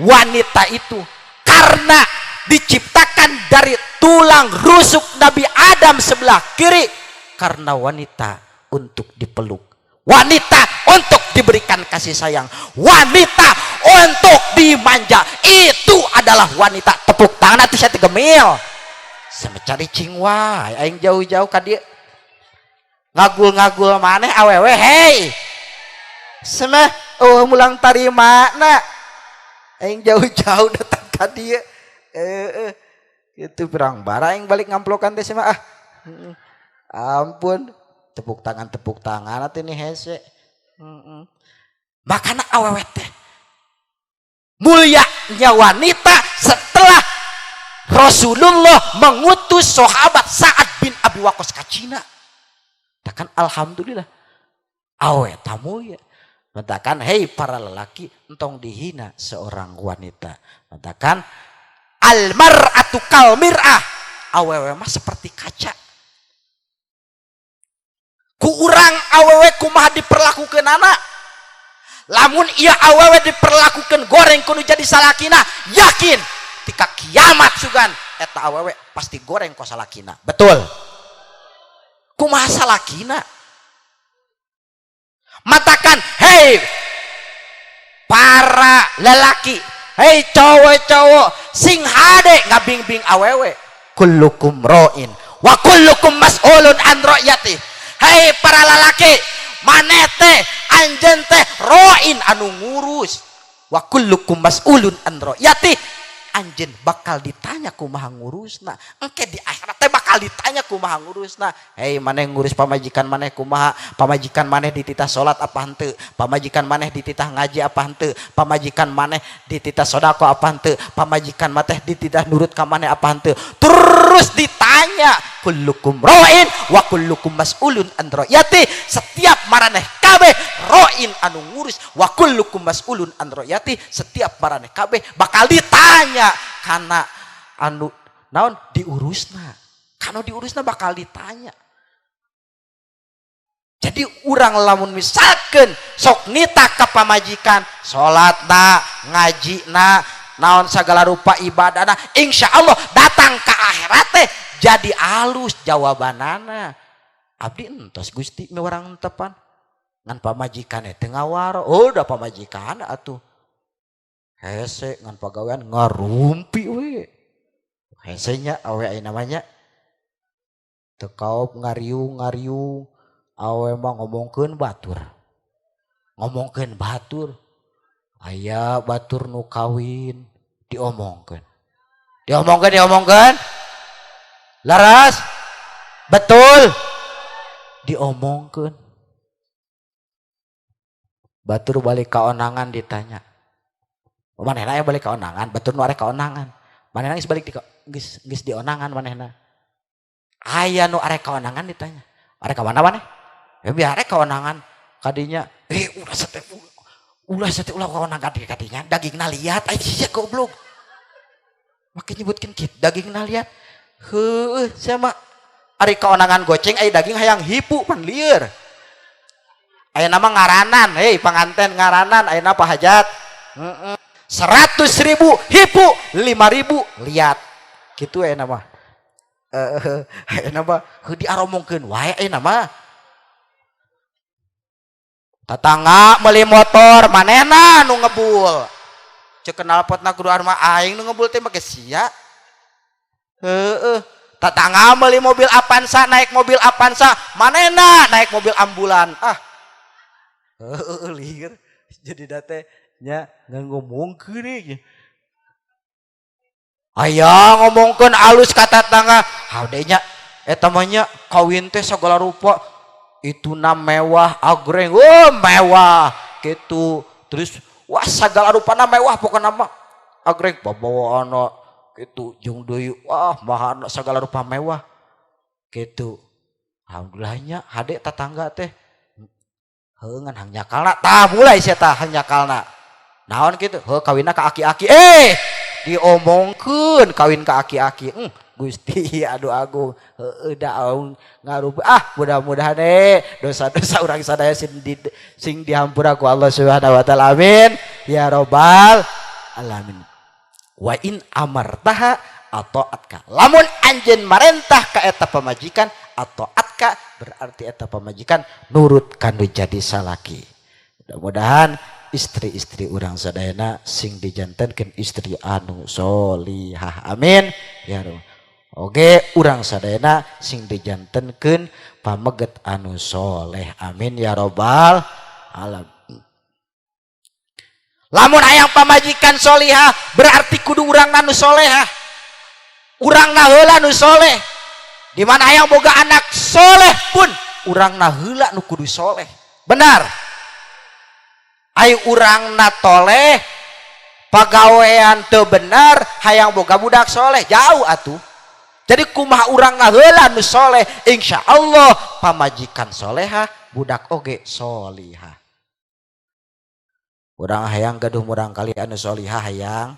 Wanita itu karena diciptakan dari tulang rusuk Nabi Adam sebelah kiri, karena wanita untuk dipeluk, wanita untuk diberikan kasih sayang, wanita untuk dimanja. Itu adalah wanita. Tepuk tangan atuh, saya gemil sama cari cing wae aing jauh-jauh ka dieu ngagul-ngagul maneh awewe. Hei, semeh oh mulang tarima na aing jauh-jauh datang ka dieu eh, itu pirang bara aing balik ngamplokan teh mah. Ah, ampun, tepuk tangan, tepuk tangan atuh ini hese. Makana awewe teh mulianya wanita setelah Rasulullah mengutus sahabat Sa'ad bin Abi Waqqas ke Cina. Kan alhamdulillah awe tamu ya. Matakan, hei para lelaki, entong dihina seorang wanita. Matakan almar'atu kal mir'ah. Awewe mah seperti kaca. Ku urang awewe kumaha diperlakukan anak. Lamun iya awewe diperlakukan goreng kudu jadi salakina, yakin ketika kiamat sugan eta awewe pasti goreng ku salakina. Betul. Kumaha salakina? Matakan, hei para lelaki, hei cowok-cowok, sing hade ngabingbing awewe. Kullukum ro'in wa kullukum mas'ulun an ro'yati. Hei para lelaki, maneh teh, anjeun teh ro'in anu ngurus, wa kullukum mas'ulun an ro'yati. Anjeun bakal ditanya kumaha ngurusna. Engke di akhirat teh bakal ditanya kumaha ngurusna. Hei, maneh ngurus pamajikan maneh kumaha? Pamajikan maneh dititah salat apa henteu? Pamajikan maneh dititah ngaji apa henteu? Pamajikan maneh dititah sedekah apa henteu? Pamajikan maneh dititah nurut ka maneh apa henteu? Terus ditanya. Kullukum ra'in wa kullukum mas'ulun an ra'yati. Setiap maraneh kabeh ra'in anu ngurus, wa kullukum mas'ulun an ra'yati. Setiap maraneh kabeh bakal ditanya karena anu naon diurusna, karena diurusna bakal ditanya. Jadi urang lamun misalkan sok nitah ka pamajikan salatna, ngajina, naon segala rupa ibadahna, insya Allah datang ke akhirat teh jadi alus jawabanana. Abdi entos Gusti urang tepan ngan pamajikan teh ngawaro. Oh, udah pamajikan atuh hese ngan pagawean ngarumpi we hesenya. Awe aya namanya teu kaop ngariung ngariung. Awe mah ngomongkeun batur, ngomongkeun batur, aya batur nu kawin diomongkeun, diomongkeun, diomongkeun. Laras, betul, diomongkeun. Batur balik ka onangan ditanya, manehna aya balik ka onangan, batur nu arek ka onangan, manehna geus balik di geus geus di onangan. Manehna aya nu arek ka onangan ditanya, arek ka mana maneh? Ya biar arek ka onangan kadinya. Eh, ulah sate, ulah sate, ulah ka onangan kadinya, dagingna liat. Ai sia goblok, make nyebutkeun kitu dagingna liat. Heueuh, sia mah ari ka onangan goceng, ai daging hayang hipu pan lieur. Aya nama ngaranan, hei panganten ngaranan, aya apa hajat 100.000 hipu, 5.000 liat. Kitu ayeuna mah. Ayeuna mah heuh diaromongkeun wae ayeuna mah. Tetangga meuli motor manehna nu ngebul. Cek knalpotna kudu mah aing nu ngebul teh make sia. Heeh. Tetangga meuli mobil Avanza, naik mobil Avanza, manehna naik mobil ambulan. Ah. Heeh lieur. Jadi teh nya ngomongkeun ieu. Aya ngomongkeun alus ka tetangga, hade nya eta mah nya kawin teh sagala rupa ituna mewah agreng, oh mewah gitu. Terus wah sagala rupana mewah pokona mah agreng babawaana gitu jeung deui wah mahana sagala rupa mewah gitu. Alhamdulillahnya hade tetangga teh heuh ngan hang nyakalna tah mulai sia tah hang nyakalna. Naon kitu? Heuh kawinna ka aki-aki. Diomongkeun kawin ka aki-aki. Gusti aduh agung heueuh da ngarup ah mudah-mudahan dosa-dosa urang sadaya sing dihampura ku Allah Subhanahu wa taala, amin ya robbal alamin. Wa in amartaha ataatka, lamun anjeun marentah ka eta pamajikan ataatka berarti eta pamajikan nurut kanu jadi salaki. Mudah-mudahan istri-istri urang sadayana sing dijantenkeun istri anu solihah, amin ya robbal. Oke, urang sadayana sing dijantenkeun pameget anu soleh, amin ya robbal alamin. Lamun hayang pamajikan solihah berarti kudu urang anu solehah, urang heula nu soleh. Di mana hayang boga anak soleh pun urang heula nu kudu soleh. Benar. Ai urang na toleh pagawean teu bener hayang boga budak soleh jauh atuh. Jadi kumaha urang heula nu soleh, insyaallah pamajikan soleha, budak oge solihah. Urang hayang gaduh murang kali anu solihah, hayang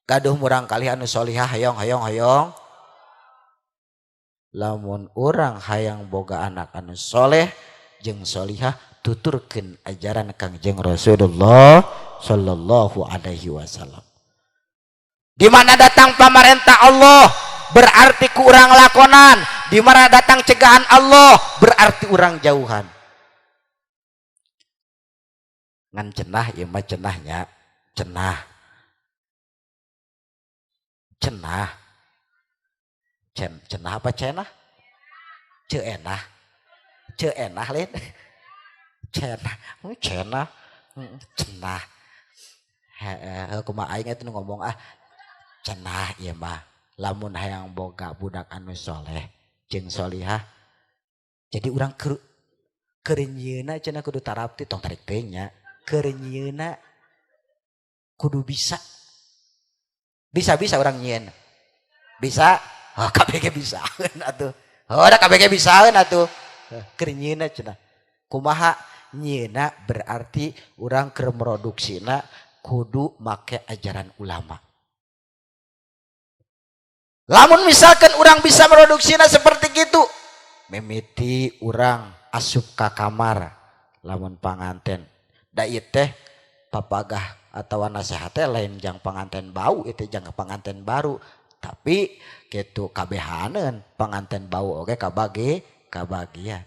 gaduh murang kali anu solihah, hayang hayang hayang. Lamun urang hayang boga anak anu soleh jeung solihah, tuturkeun ajaran Kangjeng Rasulullah sallallahu alaihi wasallam. Di mana datang pamarentah Allah berarti ku urang lakonan, di mana datang cegahan Allah berarti urang jauhan. Ngan cenah ieu mah cenahnya, cenah. Cenah. Cenah apa cenah? Cenah. Cenah lain. Cenah, cenah. Cenah. Heeh, kumaha aing eta nu ngomong ah. Cenah ieu mah lamun hayang boga budak anu soleh jeung solihah. Jadi urang keur nyieuna cenah kudu tarapti tong tarik teh nya. Keur nyieuna kudu bisa. Bisa-bisa urang nyieun. Bisa? Oh, KBG bisaeun atuh. Oh, da KBG bisaeun atuh. Keur nyieuna cenah. Kumaha nyieuna berarti urang keur produksina kudu make ajaran ulama. Lamun misalkan urang bisa produksina seperti gitu, mimiti urang asup ka kamar lamun panganten. Da ieu teh papagah atawa nasihat teh lain jang panganten bau, itu jang panganten baru, tapi kitu kabehaneun panganten bau oge kabagi kabagian.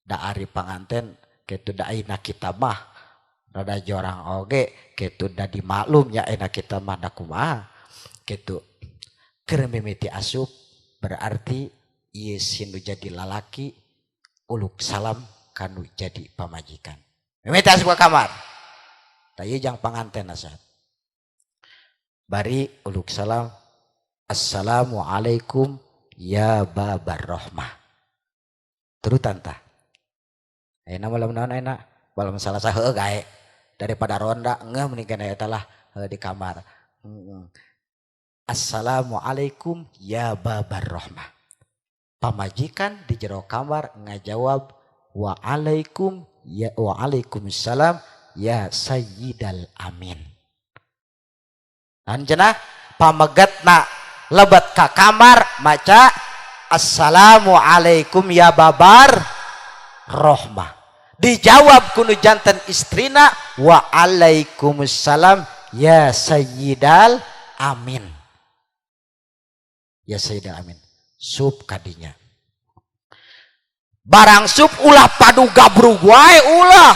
Da ari panganten kitu da ayeuna kita mah rada jorang oge kitu da dimaklum nya ayeuna kita mah da kumaha kitu. Keur mimiti asup berarti ieu si nu jadi lalaki uluk salam kanu jadi pamajikan. Mimiti asup ka kamar. Tah ieu jang panganten nasihat. Bari uluk salam, assalamualaikum ya babar rahmah. Turutan tah. Ayeuna malam naon ayeuna? Malam Salasa heueuh gae. Daripada ronda ngeuh mending kana eta lah di kamar. Assalamualaikum ya babar rahmah. Pamajikan di jero kamar ngajawab waalaikum ya waalaikumsalam ya sayyidal amin. Anjeunna pamegetna lebet ka kamar maca assalamualaikum ya babar rohmah. Dijawab kunu janten istrina waalaikumsalam ya sayyidal amin. Ya Sayyidil Amin. Sup kadinya. Barang sup ulah padu gabrug wae ulah.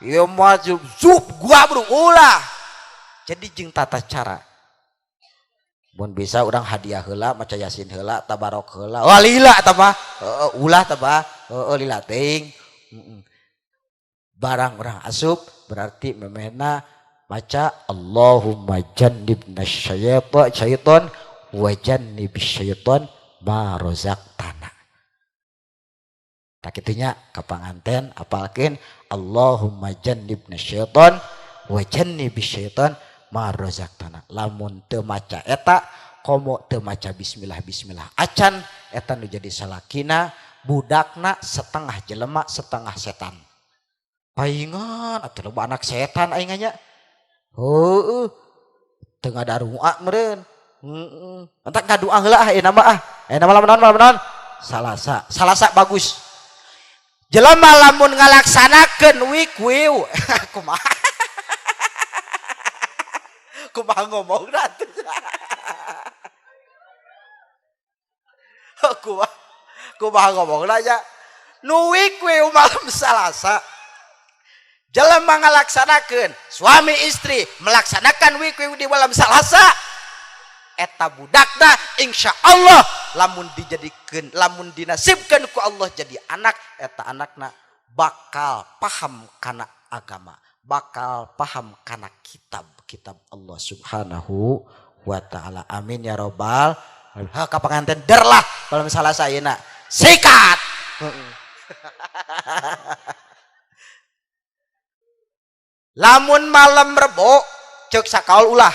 Ieu mah sup gabrug ulah. Jadi jeung tata cara. Mun bisa urang hadiah heula, maca yasin heula, tabarok heula. Wah lila eta mah. Heeh, ulah tah mah. Heeh, lila teuing. Barang urang asup berarti memehna maca Allahumma jannibna syaitan wa jannibis syaitan ma razaqtana. Tak kitunya ka panganten apalkeun Allahumma jannibna syaitan wa jannibis syaitan ma razaqtana. Lamun teu maca eta komo teu maca bismillah bismillah acan eta nu jadi salakina budakna setengah jelema setengah setan. Paingan atuh loba anak setan aing nya. Heueuh teu ngadarua meureun. Heeh. Entak ngadoa heula ah ayeuna mah ah. Ayeuna malam naon malam naon? Salasa. Salasa bagus. Jelema lamun ngalaksanakeun wik-wiu kumaha kumaha ngomongna atuh kumaha kumaha ngomongna nya nu wik-wiu malam Salasa jelema ngalaksanakeun suami istri melaksanakan wik-wiu di malam Salasa eta budakna insyaallah lamun dijadikeun lamun dinasibkeun ku Allah jadi anak eta anakna bakal paham kana agama bakal paham kana kitab-kitab Allah Subhanahu wa taala. Amin ya robbal alamin. Ha ka panganten der lah malam Salasa ayeuna sikat. Lamun malam Rebo ceuk sakaol ulah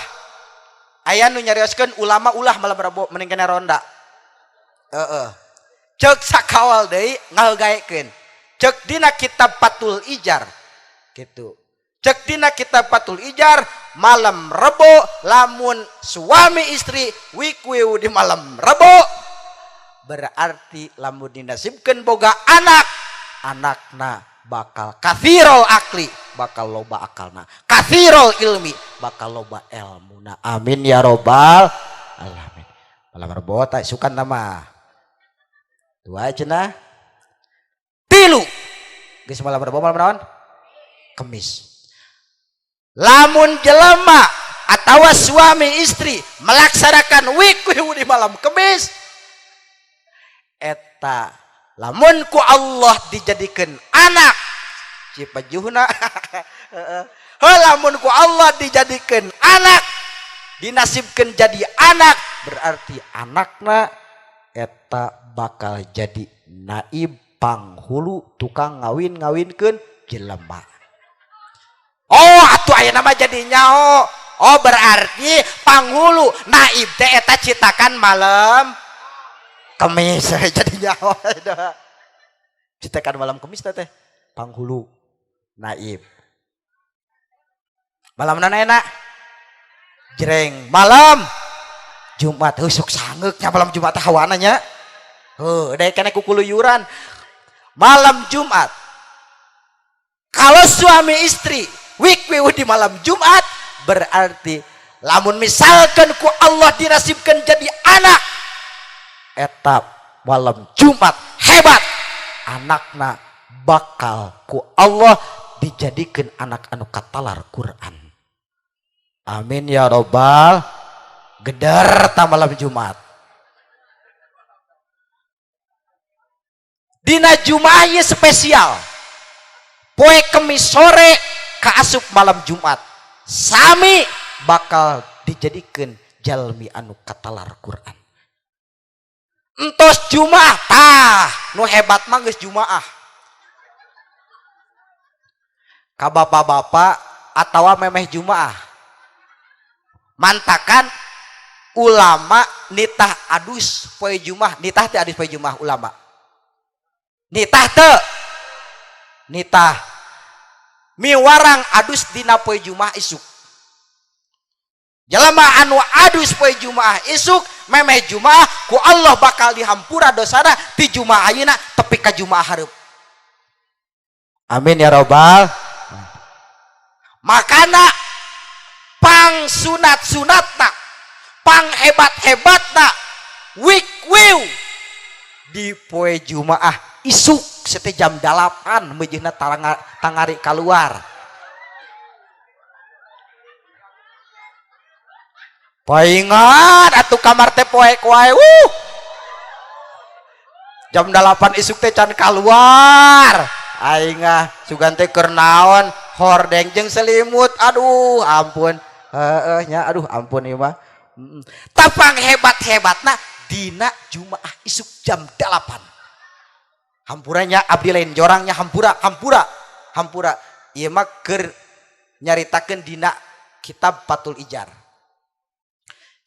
aya nu nyarioskeun ulama ulah malam Rebo mending kena ronda. Heeh. Ceuk sakawal deui ngahegaekeun. Ceuk dina kitab Fathul Ijar gitu. Ceuk dina kitab Fathul Ijar malam Rebo lamun suami istri wik-wiu di malam Rebo berarti lamun dinasibkeun boga anak, anakna bakal kathirul akli, bakal loba akalna, kathirul ilmi, bakal loba elmuna. Amin ya robbal alamin. Malam Rebo tak sukan nama. Dua cenah. Tilu. Geus malam Rebo malam naon? Kemis. Lamun jelema atawa suami istri melaksanakan wik-wiu di malam Kemis eta lamun ku Allah dijadikan anak cipajuhna lamun ku Allah dijadikan anak dinasibkan jadi anak berarti anakna eta bakal jadi naib panghulu tukang ngawin-ngawinkeun jelema. Oh atuh aya nama jadi nyaho. Oh berarti panghulu naib teh eta citakan malam Kemis jadi nyaho. Citakan malam Kemis teh panghulu naib. Malam mana enak? Jreng malam Jumat heuh sok sangeuknya malam Jumat hawana nya. Heuh daek kana kukuluyuran. Malam Jumat. Kalau suami istri wik-wiu di malam Jumat berarti lamun misalkan ku Allah dinasibkan jadi anak eta malam Jumat hebat anakna bakal ku Allah dijadikan anak anu katalar Quran. Amin ya robbal. Geder ta malam Jumat. Dina Jumat ieu spesial. Poe Kemis sore kaasup malam Jumat sami bakal dijadikan jalmi anu katalar Quran. Entos Jumaah tah nu hebat mah geus Jumaah. Ka bapak-bapak atawa memeh Jumaah. Mantakan ulama nitah adus poe Jumaah, nitah teh adus poe Jumaah ulama. Nitah teu? Nitah. Miwarang adus dina poe Jumaah isuk. Jelema anu adus poe Jumaah isuk memeh Jumaah ku Allah bakal dihampura dosana ti Jumaah ayeuna tepi ka Jumaah hareup. Amin ya robbal. Makana pang sunat-sunatna, pang hebat-hebatna wik wiu di poe Jumaah isuk sete jam 8 meujeuhna tangari kaluar. Paingan atuh kamar teh poek wae. Jam 8 isuk teh can kaluar. Aing ah sugan teh keur naon hordeng jeung selimut. Aduh ampun. Heeh nya aduh ampun ieu mah. Tapang hebat-hebatna dina Jumaah isuk jam 8. Hampuranya abdi lain jorangnya hampura hampura hampura. Ieu mah keur nyaritakeun dina kitab Fathul Ijar.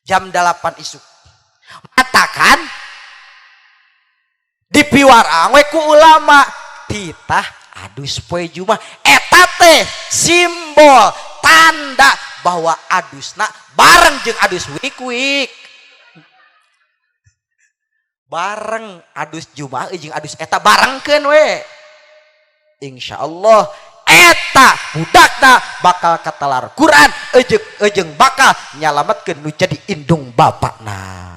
Jam 8 isuk matakan dipiwarang we ku ulama titah adus poe Jumaah eta teh simbol tanda bahwa adusna bareng jeung adus wik-wik bareng adus Jumaah jeung adus eta barengkeun we insyaallah eta budakna bakal katalar Quran ejeng bakal nyalametkeun nu jadi indung bapakna.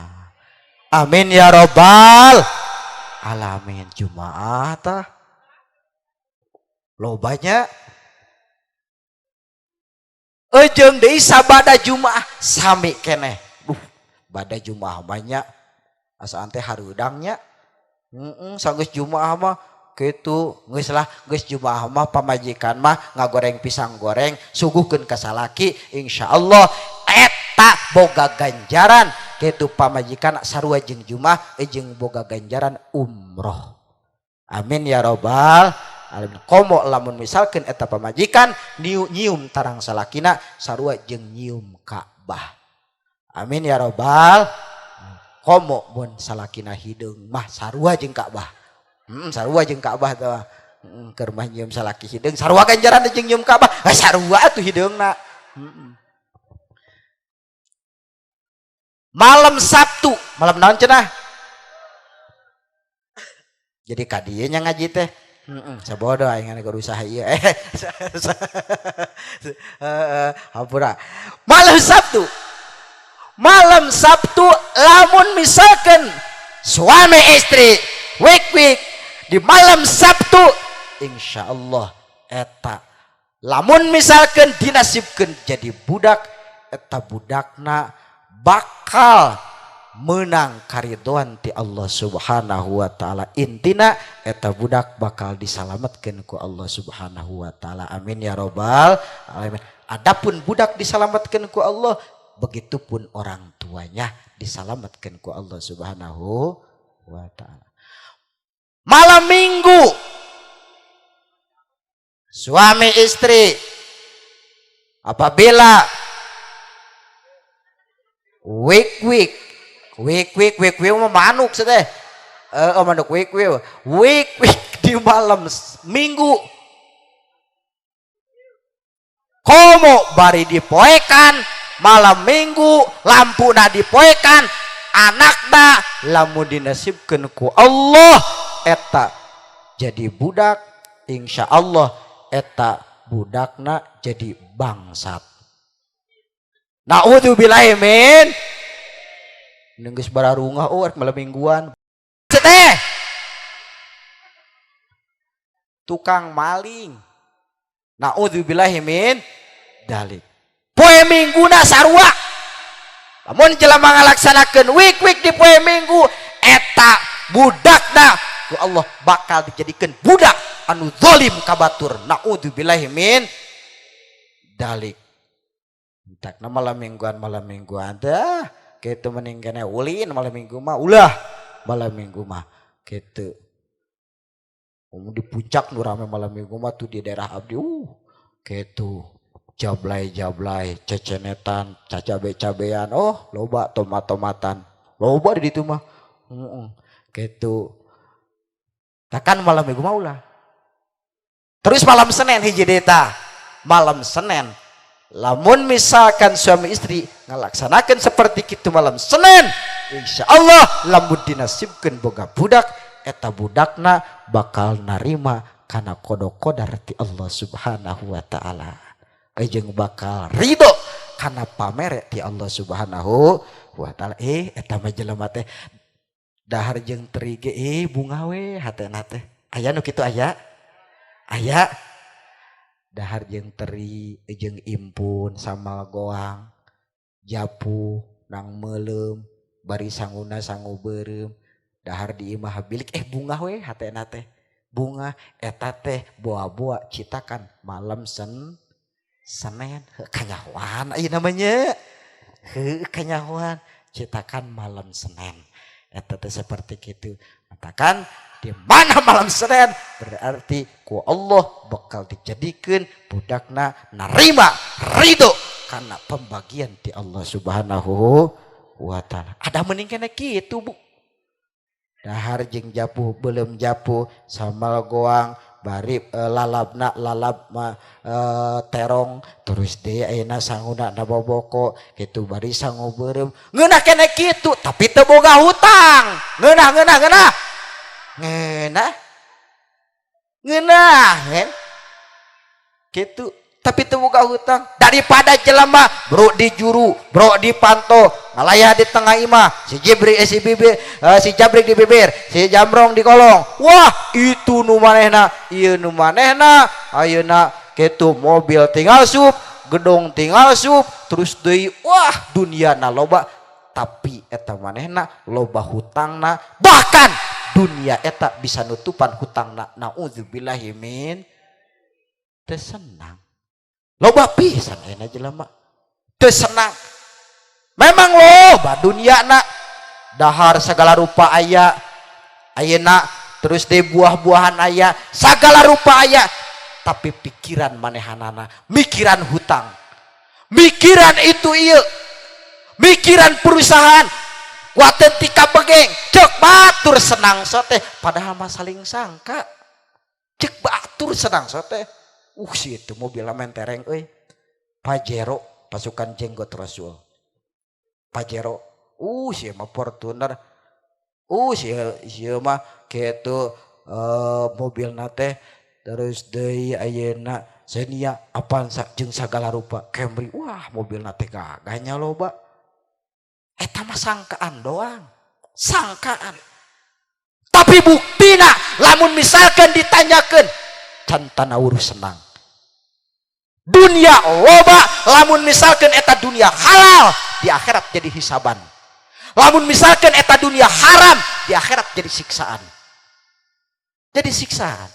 Amin ya robbal alamin. Jumaah tah lobanya ejeng deui sabada Jumaah sami keneh. Duh bada Jumaah banyak asaan teh hareudangnya. Heeh sanggeus Jumaah mah kitu geus lah geus Jumaah mah pamajikan mah ngagoreng pisang goreng suguhkeun ka salaki insyaallah eta boga ganjaran kitu pamajikan sarua jeung Jumaah jeung boga ganjaran umroh. Amin ya robbal alamin. Komo lamun misalkeun eta pamajikan nyium tarang salakina sarua jeung nyium Ka'bah. Amin ya robbal. Komo mun salakina hideung mah sarua jeung Ka'bah. Sarua jeung Ka'bah teh. Keur mah nyium salaki hideung sarua ganjaran jeung nyium Ka'bah. Sarua atuh hideungna. Malam Sabtu, malam naon cenah? Jadi ka dieu nya ngaji teh. Sabodo aing kudu usaha ieu. Hampura. Malam Sabtu. Malam Sabtu lamun misalkan suami istri wik-wik di malam Sabtu insyaallah eta lamun misalkan dinasibkeun jadi budak eta budakna bakal menang karidoan ti Allah Subhanahu wa taala. Intina eta budak bakal disalametkeun ku Allah Subhanahu wa taala. Amin ya robbal alamin. Adapun budak disalametkeun ku Allah, begitupun orang tuanya disalametkeun ku Allah Subhanahu wa taala. Malam Minggu suami istri apabila wik wik wik wik wik wik mah manuk teh manuk wik wik wik wik di malam Minggu komo bari dipoekan malam Minggu lampuna dipoekan anakna lamun dinasibkeun ku Allah eta jadi budak insyaallah eta budakna jadi bangsat. Naudzubillahi min geus bararungah oh malam mingguan teh tukang maling. Naudzubillahi min dalik. Poe Mingguna sarua lamun jelema ngalaksanakeun wik-wik di poe Minggu eta budakna ku Allah bakal dijadikan budak anu zalim kabatur. Naudzubillahi min dalik. Entakna malam mingguan teh kitu mending kene ulin malam minggu mah ulah malam minggu mah kitu. Di puncak nu rame malam minggu mah tuh di daerah abdi kitu jablay-jablay cecenetan cacabe-cabean oh loba tomat-tomatan loba di ditu mah kitu. Takkan malam minggu mah ulah. Terus malam Senin hiji deui tah. Malam Senin lamun misalkan suami istri ngalaksanakeun seperti kitu malam Senin insyaallah lamun dinasibkeun boga budak eta budakna bakal narima kana qada qadar ti Allah Subhanahu wa taala. Jeung bakal ridho kana pamere ti Allah Subhanahu wa taala. Eta mah jelema teh Dahar jeung teri ge bunga we hatena teh. Aya nu kitu aya? Aya. Dahar jeung teri jeung impun sambal goang japuh nang meuleum bari sanguna sangu beureum dahar di imah bilik bunga we hatena teh. Bunga eta teh boa-boa citakan malam Senin. Heuh kanyahoan ayeuna mah nya. Heuh kanyahoan citakan malam Senin. Eta teh seperti kitu. Katakan di mana malam Senin berarti ku Allah bakal dijadikeun budakna narima ridho karena pembagian di Allah Subhanahu wa taala. Ada mending kene kitu Bu. Dahar jeung japuh beuleum japuh sambal goang bari lalabna lalab ma terong terus deui ayeuna sanguna na boboko kitu bari sangu beureum ngeunah kene kitu tapi teu boga hutang. Ngeunah ngeunah ngeunah. Ngeunah. Ngeunah kan? Kitu tapi teu boga hutang daripada jelema bro di juru, bro di panto, ngalayah di tengah imah, si jibri si bibir, si jabrik di bibir, si jamrong di kolong. Wah, itu nu manehna, ieu nu manehna, ayeuna kitu mobil tinggal sup, gedung tinggal sup, terus deui wah dunia na loba, tapi eta manehna loba hutangna, bahkan dunia eta bisa nutupan hutangna. Nauzubillahi min teu senang. Loba pisan ayeuna jelema teu senang. Memang loba duniana dahar segala rupa aya ayeuna terus deui buah-buahan aya segala rupa aya, tapi pikiran manehanana mikiran hutang, mikiran itu ieu, mikiran perusahaan kuateun tika begeng cek batur senang sote padahal mah saling sangka cek batur senang sote. Si itu mobil mentereng euy. Pajero pasukan jenggot Rasul. Pajero. Si mah Fortuner. Si mah kitu mobilna teh terus deui ayeuna Xenia Avanza jeung sagala rupa Camry. Wah, mobilna teh gagahnya loba. Eta mah sangkaan doang. Sangkaan. Tapi buktina lamun misalkan ditanyakeun can tanawur senang. Dunia loba lamun misalkan eta dunia halal di akhirat jadi hisaban. Lamun misalkan eta dunia haram di akhirat jadi siksaan. Jadi siksaan.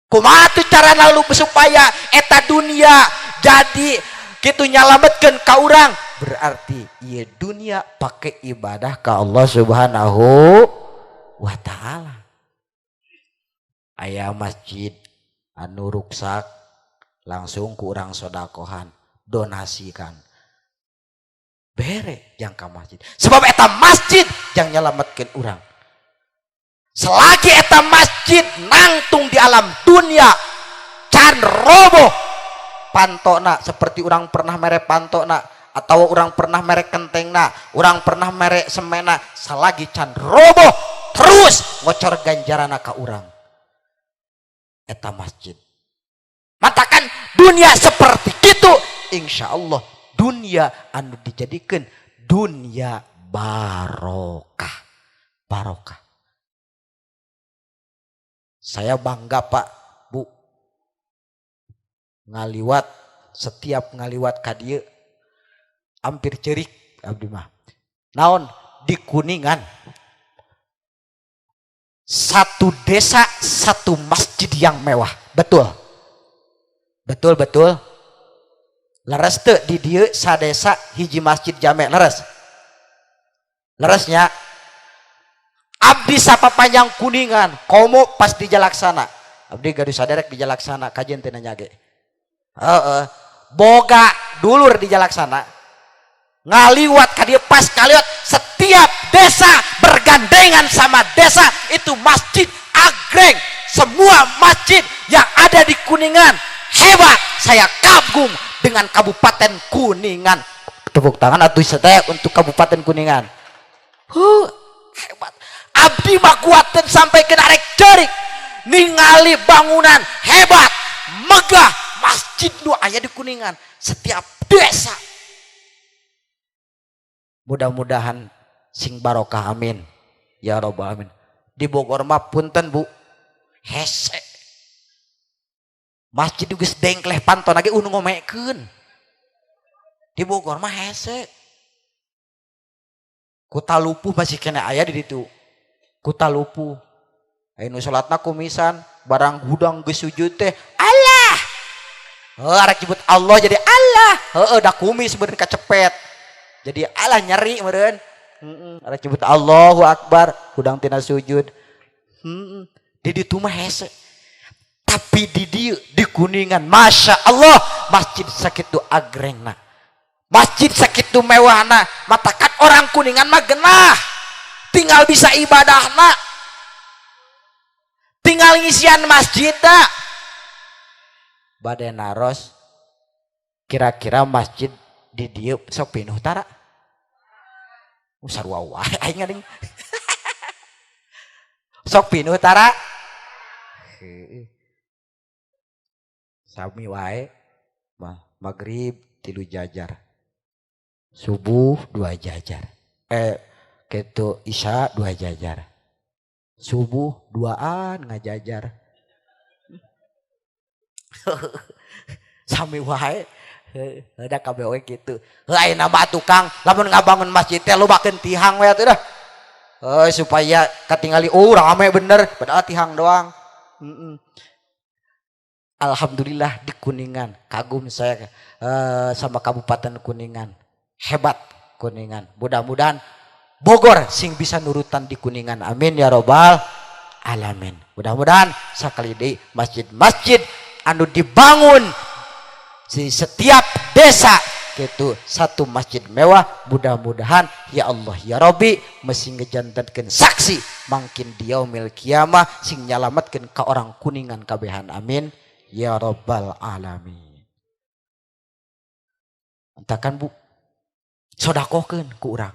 Kumaha tuh cara lalu supaya eta dunia jadi kitu nyalametkeun ka urang? Berarti ieu dunia pakai ibadah ka Allah Subhanahu wa taala. Aya masjid anu ruksak langsung ku urang sodakohan, donasikan, bere jang ka masjid. Sebab eta masjid jang nyelametkeun urang. Selagi eta masjid nangtung di alam dunia can roboh pantona, seperti urang pernah mere pantona atau urang pernah mere kentengna, urang pernah mere semena, selagi can roboh terus ngocor ganjarana ka urang eta masjid. Matakan dunia seperti itu, insya Allah dunia anu dijadikan dunia barokah. Barokah. Saya bangga Pak, Bu, ngaliwat setiap ngaliwat ka dieu hampir cerik abdi mah. Naon di Kuningan satu desa satu masjid yang mewah. Betul. Betul betul. Leres teu di dieu sadesa hiji masjid jame leres. Leresnya abdi sapapanjang Kuningan komo pas di Jalaksana. Abdi gaduh saderek di Jalaksana kajian teu nanya ge. Heeh. Boga dulur di Jalaksana. Ngaliwat ka dieu pas ngaliwat setiap desa bergandengan sama desa itu masjid agreng. Semua masjid yang ada di Kuningan hebat. Saya kagum dengan Kabupaten Kuningan. Tepuk tangan atuh sadaya untuk Kabupaten Kuningan. Hebat. Abdi mah kuateun sampai kena rek cerik ningali bangunan hebat, megah, masjid nu aya di Kuningan setiap desa. Mudah-mudahan Sing barokah, amin ya robbal alamin. Di Bogor mah punten Bu, hese. Masjid geus dengkleh panton lagi nu ngomekeun. Di Bogor mah hese. Kuta Lupuh masih kena aya di ditu. Kuta Lupuh. Aya nu salatna kumisan, barang hudang geus sujud teh Allah. Heuh arek nyebut Allah jadi Allah. Heueuh da kumis meureun kacepet. Jadi Allah nyeri meureun. Heeh, arek nyebut Allahu Akbar, hudang tina sujud. Heeh. Di ditu mah hese. Tapi di dieu di Kuningan, Masya Allah, masjid sakitu agrengna. Masjid sakitu mewahna, matakan orang Kuningan mah genah. Tinggal bisa ibadahna. Tinggal ngisian masjidna. Bade naros kira-kira masjid di dieu sok pinuh tara? Sarua wae aing ngading. Sok pinuh tara? Heueuh. Sami wae mah maghrib 3 jajar. Subuh 2 jajar. Kitu isya 2 jajar. Subuh 2an ngajajar. Sami wae. Heuh, da kabeh we kitu. Heuh ayeuna mah tukang lamun ngabangun masjid teh lobakeun tihang we atuh dah. Heuh supaya katingali oh rame bener padahal tihang doang. Heeh. Alhamdulillah di Kuningan, kagum saya sama Kabupaten Kuningan. Hebat Kuningan. Mudah-mudahan Bogor sing bisa nurutan di Kuningan. Amin ya robbal alamin. Mudah-mudahan sakali deui masjid-masjid anu dibangun di setiap desa gitu satu masjid mewah, mudah-mudahan ya Allah ya Rabbi mesti ngejantankeun saksi mangkin di yaumil kiamah sing nyalametkeun ka orang Kuningan kabehan, amin ya rabbal alamin. Entakan Bu, sodakohkeun ku urang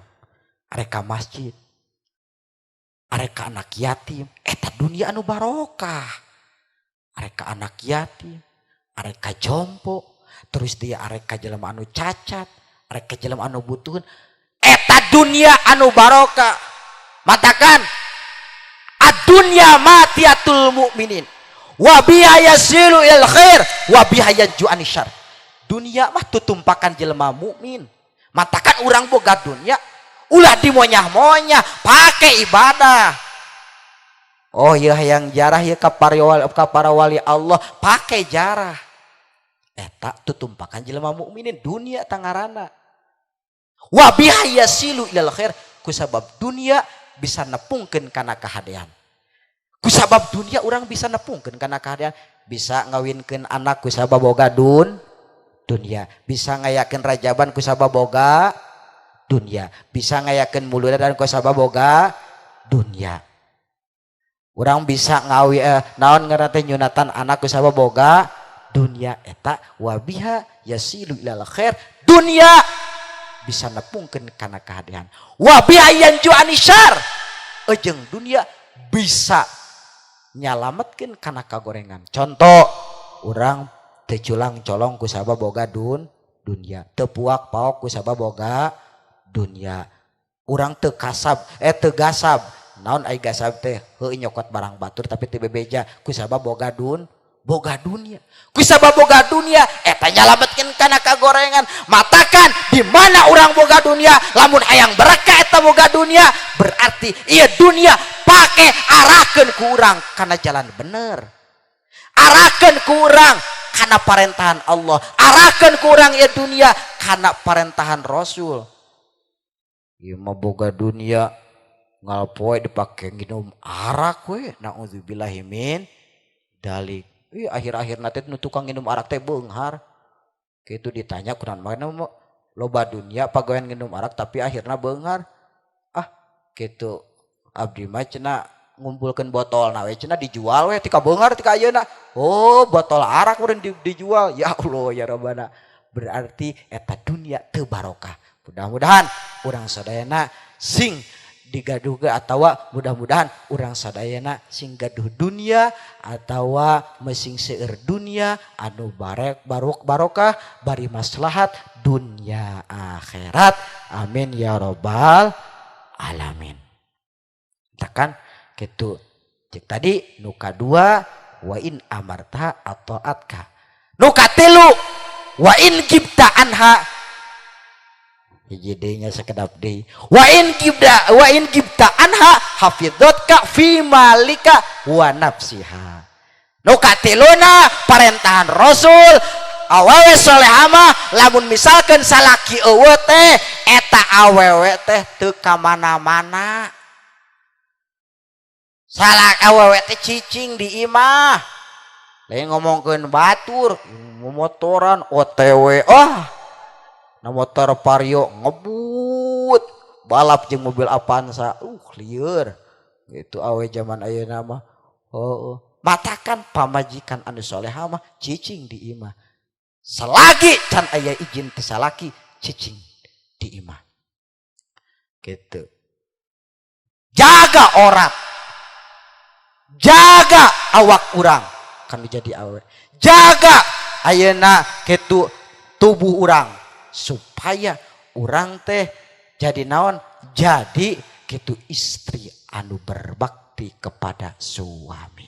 arek ka masjid, arek ka anak yatim, eta dunia anu barokah. Arek ka anak yatim, arek ka jompo, terus dia arek ka jelema anu cacat, arek ka jelema anu butuhkeun, eta dunia anu barokah. Matakan ad-dunya matiatul mukminin wa biha yasilu ilal khair wa biha yanju anisyar. Dunia mah tutumpakan jelema mukmin. Matakan urang boga dunia ulah dimonyah-monyah, pakai ibadah. Oh iya yang jarah ya ka para wali Allah pakai jarah. Eta tutumpakan jelema mukminin dunia tangarana. Wa biha yasilu ilal khair, kusabab dunia bisa nepungkeun kana kahadean. Kusabab dunia urang bisa nepungkeun kana kahadean, bisa ngawinkeun anak kusabab boga dunia, bisa ngayakeun rajaban kusabab boga dunia, bisa ngayakeun muludan kusabab boga dunia. Urang bisa ngawi naon ngaran teh nyunatan anak kusabab boga dunia, eta wabiha yasilu ilal khair, dunia bisa nepungkeun kana kahadean. Wabiha yanju anisyar, ejeng dunia bisa nyalametkeun kana kagorengan. Contoh urang teu culang colong kusabab boga dunia, teu puak paok kusabab boga dunia, urang teu kasab teu gasab, naon ai gasab teh heuh nyokot barang batur tapi teu bebeja kusabab boga boga dunia, kusabab boga dunia eta nyalametkeun kana kagorengan. Matakan di mana urang boga dunia lamun hayang berkah eta boga dunia, berarti ieu dunia pake arahkeun ku urang kana jalan bener, arahkeun ku urang kana parentahan Allah, arahkeun ku urang ieu dunia kana parentahan Rasul. Ieu mah boga dunia ngalpoe dipake nginum arak we, naudzubillahi min dalik. Ih, akhir-akhir nanti nu tukang nginum arak teh beunghar. Kitu ditanya kunaon mana loba dunia pagawean nginum arak tapi akhirna beunghar. Ah, kitu abdi mah cenah ngumpulkeun botolna we cenah dijual we tika beunghar tika ayeuna. Oh, botol arak meureun dijual. Ya Allah ya Rabbana. Berarti eta dunia teu barokah. Mudah-mudahan urang sadayana sing digaduh ge atawa mudah-mudahan urang sadayana sing gaduh dunia atawa mesing seueur dunia anu barek barok barokah bari maslahat dunia akhirat. Amin ya robbal alamin. Tekan gitu. Cek tadi nu kadua wa in amarta ataatka. Nu katilu wa in gibta anha. Hiji deui nya sakedap deui. Wa in gibda wa in gibta anha hafidhatka fi malika wa nafsiha. Nu katiluna parentahan Rasul awewe soleha mah lamun misalkeun salaki eueuh teh eta awewe teh teu ka mana-mana. Salah awewe teh cicing di imah. Lain ngomongkeun batur, motoran OTW, oh. Na motor Vario ngebut, balap jeung mobil Avanza, lieur. Gitu awe zaman ayeuna mah. Heueuh. Matakan pamajikan anu soleha mah cicing di imah. Selagi can aya izin ti salaki cicing di imah. Gitu. Jaga aurat. Jaga awak urang kan jadi awe. Jaga ayeuna kitu tubuh urang supaya urang teh jadi naon? Jadi kitu istri anu berbakti kepada suami.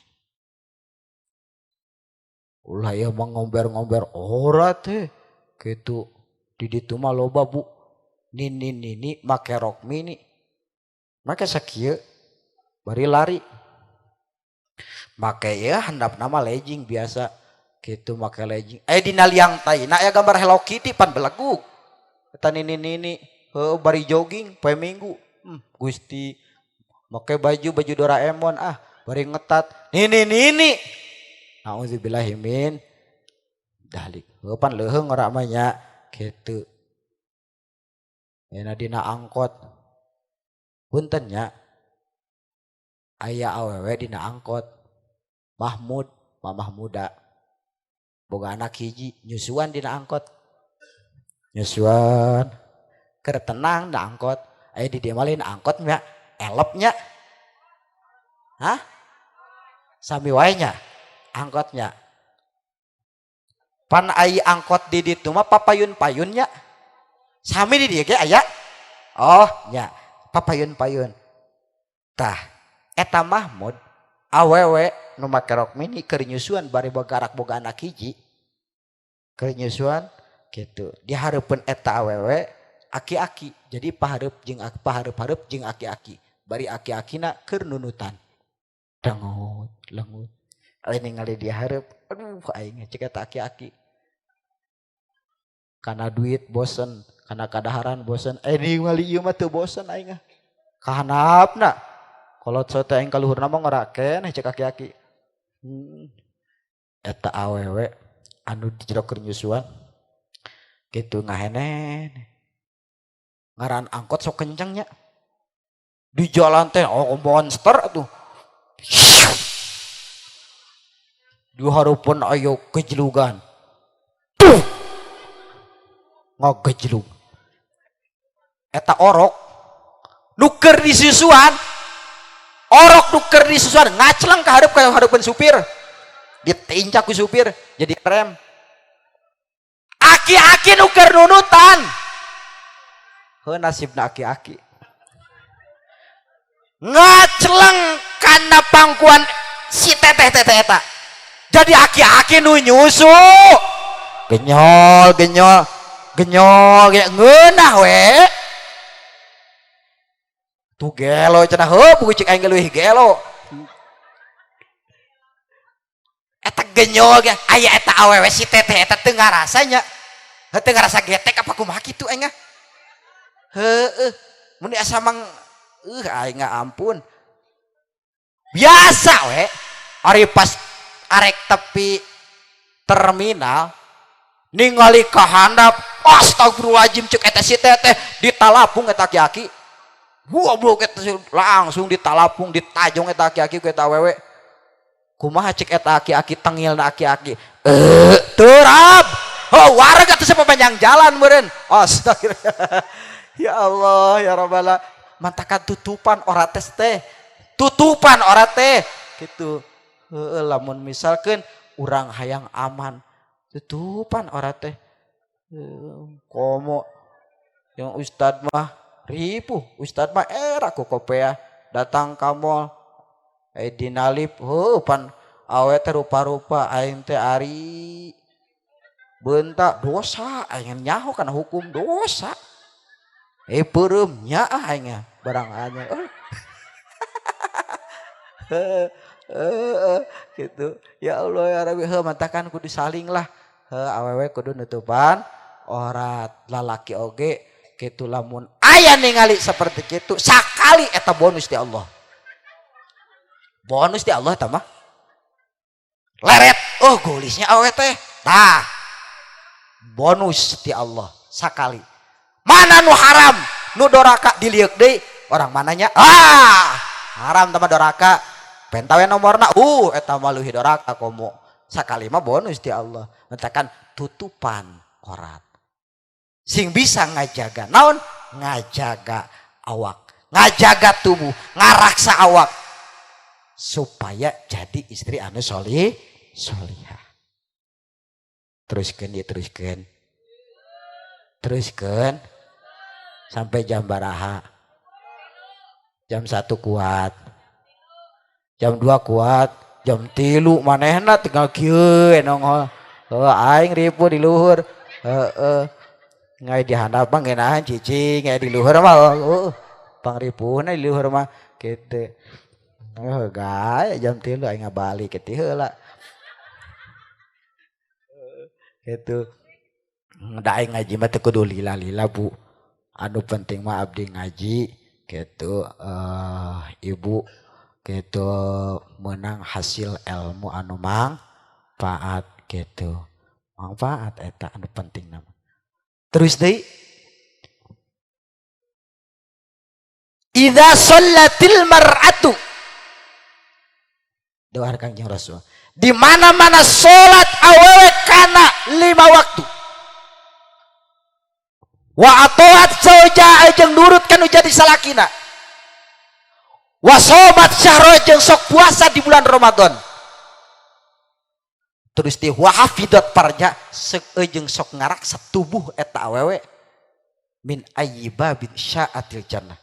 Ulah ya mah ngomber-ngomber ora teh kitu di ditu mah loba bu. Nini nini make rok mini. Make sakieu bari lari. Make ya handap nama legging biasa gitu make legging. Dina liang taina ya gambar Hello Kitty pan belegug. Eta nini nini heuh bari jogging poe Minggu. Gusti make baju baju Doraemon ah bari ngetat. Nini nini. Nauzubillahi min dzalik. Heuh pan leuheung ora mah nya kitu. Ena dina angkot. Punten nya. Aya awewe dina angkot. Mahmud, mamah muda. Boga anak hiji nyusuan dina angkot. Nyusuan. Keur tenang dina angkot. Aya di dieu mah lain angkot nya, elep nya. Hah? Sami wae nya angkotnya. Pan ai angkot di ditu mah papayun-payun nya. Sami di dieu ge aya. Oh nya, papayun-payun. Tah, eta Mahmud awewe nu make rok mini keur nyusuan bari bagarak boga anak hiji. Keur nyusuan kitu. Di hareupeun eta awewe aki-aki. Jadi pahareup jeung pahareup-hareup jeung aki-aki. Bari aki-akina keur nunutan. Dangut, lengut. Aing ningali di hareup, aduh aing cek eta aki-aki. Kana duit bosen, kana kadaharan bosen. Ningali ieu mah teu bosen aing ah. Kahanapna. Kolot sote aing ka luhurna mah ngora keneh cek aki-aki. Eta awewe anu di jero keur nyusuan kitu ngahenen. Ngaran angkot sok kenceng nya. Di jalan teh oh monster atuh. Di hareupeun aya gejlugan. Tuh. Ngagejlug. Eta orok nu keur disusuan. Orok nu keur disusuan ngacleng ka hareup ka hareupeun supir. Ditincak ku supir jadi rem. Aki-aki nu keur nunutan. Heuh nasibna aki-aki. Ngacleng kana pangkuan si teteh-teteh eta. Jadi aki-aki nu nyusu. Genyol, genyol, genyol, ngeunah we. Tuh gelo cenah heuh buku cik aing leuwih gelo. Eta genyol ge aya eta awewe si teteh eta teu ngarasa nya. Heuh teu ngarasa getek apa kumaha kitu aing ah. Heueuh mun asa mang aing ampun. Biasa we. Ari pas arek tepi terminal ningali ka handap astagfirullahaladzim cek eta si teteh ditalapung eta aki-aki. Goblok eta langsung ditalapung ditajong eta aki-aki ku eta awewe. Kumaha cek eta aki-aki tengilna aki-aki. Terap. Oh warga teh sepanjang jalan meureun. Astagfirullah. Ya Allah ya Rabbal mantakan tutupan ora teh. Tutupan ora teh gitu. Heueuh lamun misalkeun urang hayang aman tutupan ora teh. Komo yang ustad mah Ripuh ustad mah era ku kopea datang ka mall dinalip heuh pan awe teh rupa-rupa aing teh ari bentak dosa aing nyaho kana hukum dosa. Peureum nya aing barang anyar. Gitu. Ya Allah ya Rabbi heuh mantakan kudu saling lah. Heuh awewe kudu nutupan aurat lalaki oge kitu lamun aya ningali seperti kitu sakali eta bonus di Allah. Bonus di Allah eta mah. Leret oh golisnya awewe teh. Tah. Bonus di Allah sakali. Mana nu haram nu doraka dilieuk deui orang mananya ah haram tama doraka penta we nomorna eta mah leuwih doraka komo sakali mah bonus di Allah mentakan tutupan aurat sing bisa ngajaga naon ngajaga awak ngajaga tubuh ngaraksa awak supaya jadi istri anu solih solihah. Teruskeun ya teruskeun teruskeun sampai jam baraha, jam 1 kuat, jam 2 kuat, jam 3 manehna tinggal kieu nongol. Heuh aing ripuh di luhur. Heeh. Ngai di handap mah ngeunahan cicing, ngai di luhur mah heuh. Pangripuhna di luhur mah kitu. Heuh gae jam 3 aing ngabalik kitu heula. Kitu. Da aing ngaji mah teu kudu lila-lila Bu. Anu penting mah abdi ngaji gitu ibu gitu menang hasil ilmu anu manfaat gitu manfaat eta anu penting nama. Terus deui idza shallatil mar'atu doa Kangjeng Rasul di mana-mana salat awewe kana 5 waktu wa atoat zauja jeung nurut kanu jadi salakina wa somat syahra jeung sok puasa di bulan Ramadan terus di wa hafidat parja jeung sok ngaraksa tubuh eta awewe min ayyibabin sya'atil jannah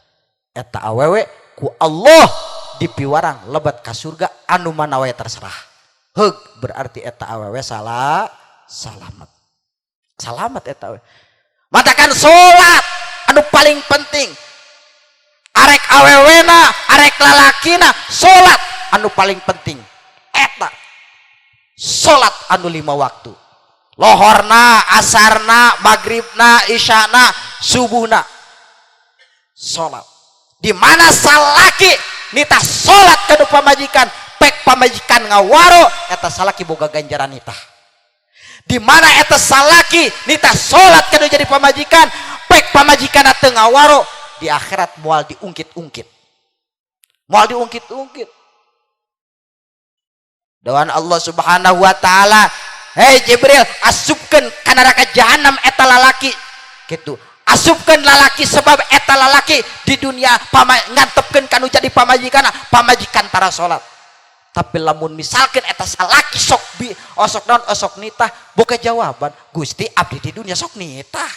eta awewe ku Allah dipiwarang lebat ka surga anu mana wae terserah. Heug berarti eta awewe salah salamet salamet eta awewe. Matakan salat anu paling penting arek awewena arek lalakina salat anu paling penting eta salat anu 5 waktu lohorna asarna magribna isyana subuhna salat di mana salaki nitah salat kanu pamajikan pek pamajikan ngawaro eta salaki boga ganjaran nitah. Di mana eta salaki nitah salat kanu jadi pamajikan pek pamajikan teu ngawaro di akhirat moal diungkit-ungkit moal diungkit-ungkit. Doan Allah Subhanahu wa taala, hei Jibril asupkeun ka neraka jahanam eta lalaki kitu asupkeun lalaki sebab eta lalaki di dunia ngantepkeun kanu jadi pamajikan pamajikan tara salat. Tapi lamun misalkan eta salaki sok bi osok naon osok nitah boga jawaban Gusti abdi di dunia sok nitah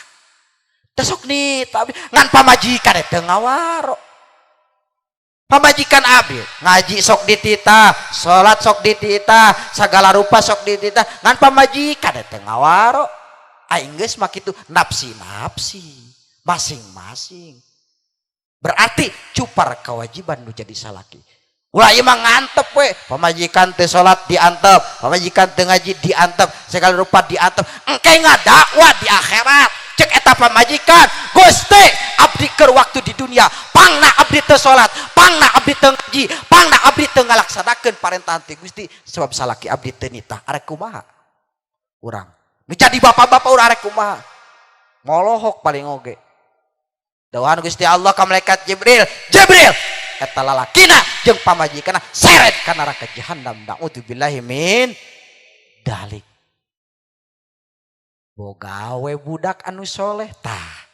teh sok nitah ngan pamajikan teu ngawaro pamajikan abdi ngaji sok dititah salat sok dititah sagala rupa sok dititah ngan pamajikan teu ngawaro aing geus mah kitu nafsi-nafsi masing-masing berarti cupar kewajiban nu jadi salaki. Ulah ieu mah ngantep we pamajikan teu salat diantep pamajikan teu ngaji diantep segala rupa diantep engke ngadakwa di akhirat cek eta pamajikan Gusti abdi keur waktu di dunia pangna abdi teu salat pangna abdi teu ngaji pangna abdi teu ngalaksanakeun parentahan ti Gusti sebab salaki abdi teu nitah arek kumaha urang nu jadi bapak-bapak urang arek kumaha molohok paling oge doan Gusti Allah ka malaikat Jibril Jibril eta lalakina jeung pamajikanna seret ka neraka jahanam naudzubillahi min dalik. Boga we budak anu soleh tah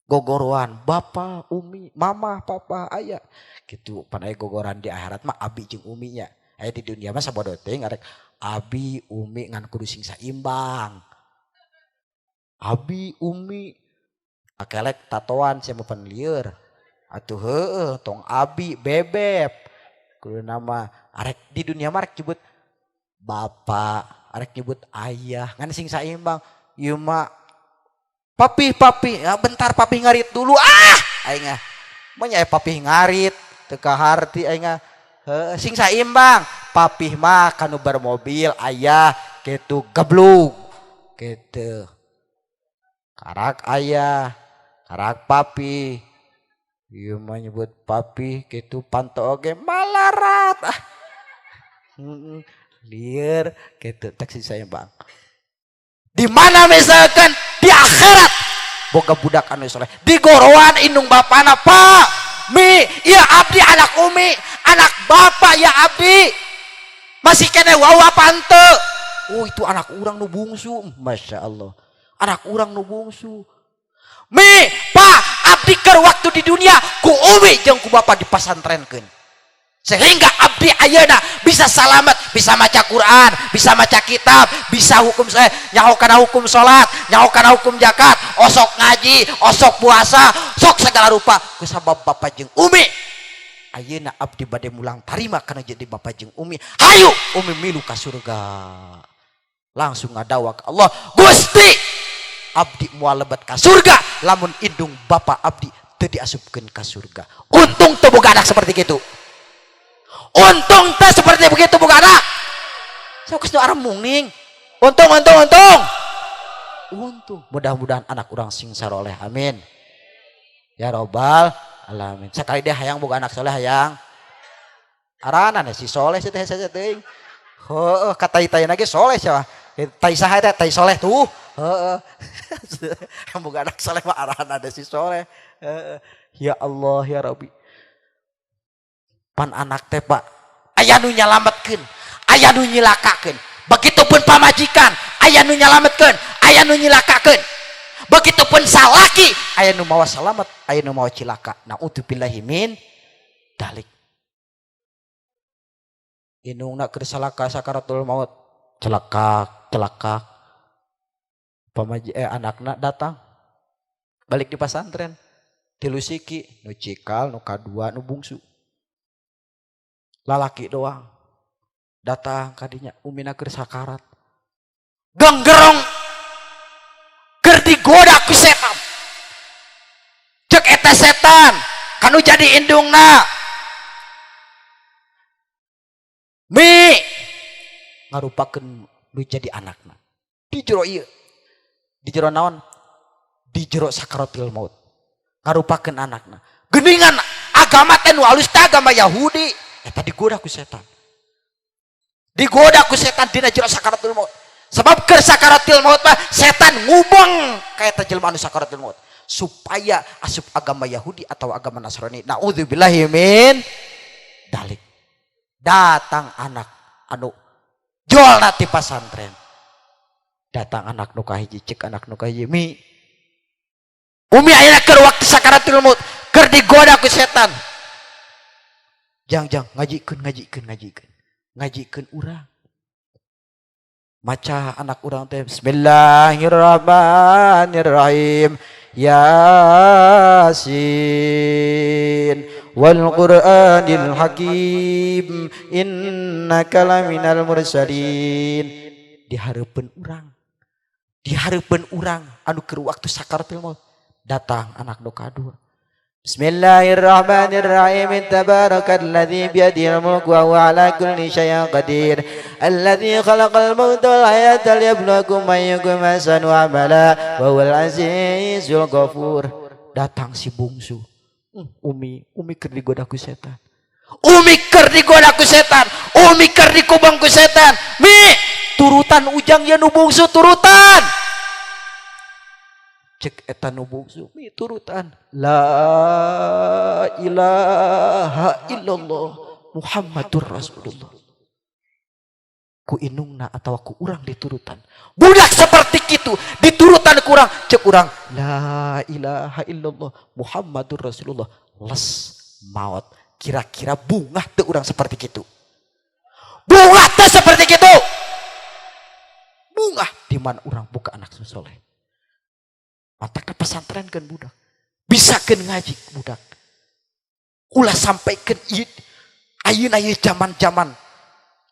gogoroan bapa umi mama papa aya kitu pan aya gogoran di akhirat mah abi jeung uminya aya di dunia mah sabodo teuing arek abi umi ngan kudu sing saimbang abi umi Akelek tatoan sia mah pan lieur. Atuh heueuh tong abi bebeb. Kudu nama arek di dunia mah arek nyebut bapak, arek nyebut ayah, ngan sing saimbang. Ieu mah papi papi, ya bentar papi ngarit dulu ah aing ah. Mah nya papi ngarit teu kaharti aing ah. Heueuh sing saimbang. Papih mah kanu bermobil ayah kitu geblug kitu. Karak ayah, karak papi. Ieu mah nyebut papi kitu panto oge malarat ah. Lieur kitu taksi saimbang. Di mana misalkan di akhirat boga budak anu soleh digorowan indung bapana pak mi ya abdi anak umi anak bapak ya abdi masih kene wawa pante. Oh itu anak urang nu bungsu, masya Allah anak urang nu bungsu. Mi pak abdi keur waktu di dunia ku umi jeung ku bapak dipasantrenkeun sehingga abdi ayeuna bisa salamet, bisa maca Quran, bisa maca kitab, bisa hukum saya nyaho kana hukum salat, nyaho kana hukum zakat, osok ngaji, osok puasa, sok segala rupa kusabab bapak jeung umi. Ayeuna abdi bade mulang tarima kana jadi bapak jeung umi. Hayu umi milu ka surga. Langsung ngadawa ka Allah, Gusti abdi moal lebet ka surga lamun indung bapak abdi teu diasupkeun ka surga. Untung teu boga anak seperti kitu. Untung teh seperti begitu boga anak. Sok geus nu aremungning. Untung untung untung. Untung mudah-mudahan anak urang sing saroleh amin. Ya robbal alamin. Sekali deh hayang boga anak soleh hayang. Arana si soleh sih teh saja teuing. Heueuh katai-tai ge soleh sia. Tai saha teh tai soleh tuh. Heeh. Boga anak soleh mah arana si soleh. Heeh. Ya Allah ya Rabbi. Pan anak teh pak aya nu nyalametkeun, aya nu nyilakakeun. Begitupun pamajikan aya nu nyalametkeun, aya nu nyilakakeun. Begitupun salaki aya nu mawa salamet, aya nu mawa cilaka. Naudzubillahi min dalik. Indungna keur salaka sakaratul maut, celakak celakak. Pamaji anakna datang balik di pasantren tilu siki nu cikal nu kadua nu bungsu. Lalaki doang datang kadinya umina keur sakarat genggerong keur digoda ku setan. Cek eta setan kanu jadi indungna mi ngarupakeun nu jadi anakna di jero ieu di jero naon di jero sakaratul maut ngarupakeun anakna. Geuningan agama teh nu alus teh agama Yahudi. Eta digoda ku setan. Digoda ku setan dina jero sakaratul maut. Sebab keur sakaratul maut mah setan ngubeng ka eta jelema anu sakaratul maut supaya asup agama Yahudi atau agama Nasrani. Naudzubillahi min dalik. Datang anak anu jolna ti pasantren. Datang anak nu kahiji cek anak nu kahiji mi. Umi ayeuna keur waktu sakaratul maut keur digoda ku setan. Jang-jang ngajikeun ngajikeun ngajikeun ngajikeun urang. Maca anak urang teh bismillahirrahmanirrahim Yasin wal Qur'anil Hakim innaka laminal mursalin. Dihareupeun urang. Dihareupeun urang anu keur waktu sakaratul maut datang anak nu kadua. Bismillahirrahmanirrahim. Tabarakalladzi biyadihil mulku wa huwa ala kulli syai'in qadir. Alladzi khalaqal mauta wal hayata liyabluwakum ayyukum ahsanu amala wa huwal azizul ghafur. Datang si bungsu. Umi, umi keur digoda ku setan. Umi keur digoda ku setan. Umi keur dikubang ku setan. Mi, turutan ujang ya nu bungsu turutan. Cek eta nu bungsu mi turutan la ilaha illallah Muhammadur Rasulullah. Ku inungna atawa ku urang diturutan. Budak seperti kitu diturutan ku urang cek urang la ilaha illallah Muhammadur Rasulullah les maot. Kira-kira bungah teu urang seperti kitu. Bungah teu seperti kitu. Bungah di mana urang buka anak soleh. Matak pesantrenkeun budak. Bisakeun ngaji budak. Ulah sampaikeun ieu ayeuna ieu zaman-zaman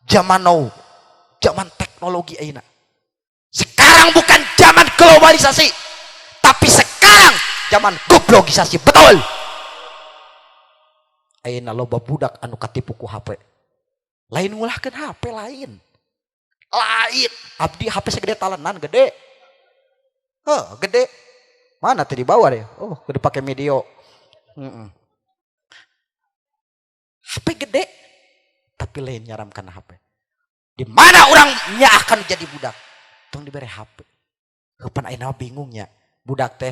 zaman now, zaman teknologi ayeuna. Sekarang bukan zaman globalisasi, tapi sekarang zaman goblogisasi, betul. Ayeuna loba budak anu katipu ku HP. Lain ngulahkeun HP lain. Lain, abdi HP segede talenan gede. Heh, gede. Mana tadi dibawa deh? Oh, kudu pakai video. HP gede, tapi lain nyaramkan HP. Di mana orangnya akan jadi budak? Tong dibere HP. Kapan ayeuna bingungnya budak teh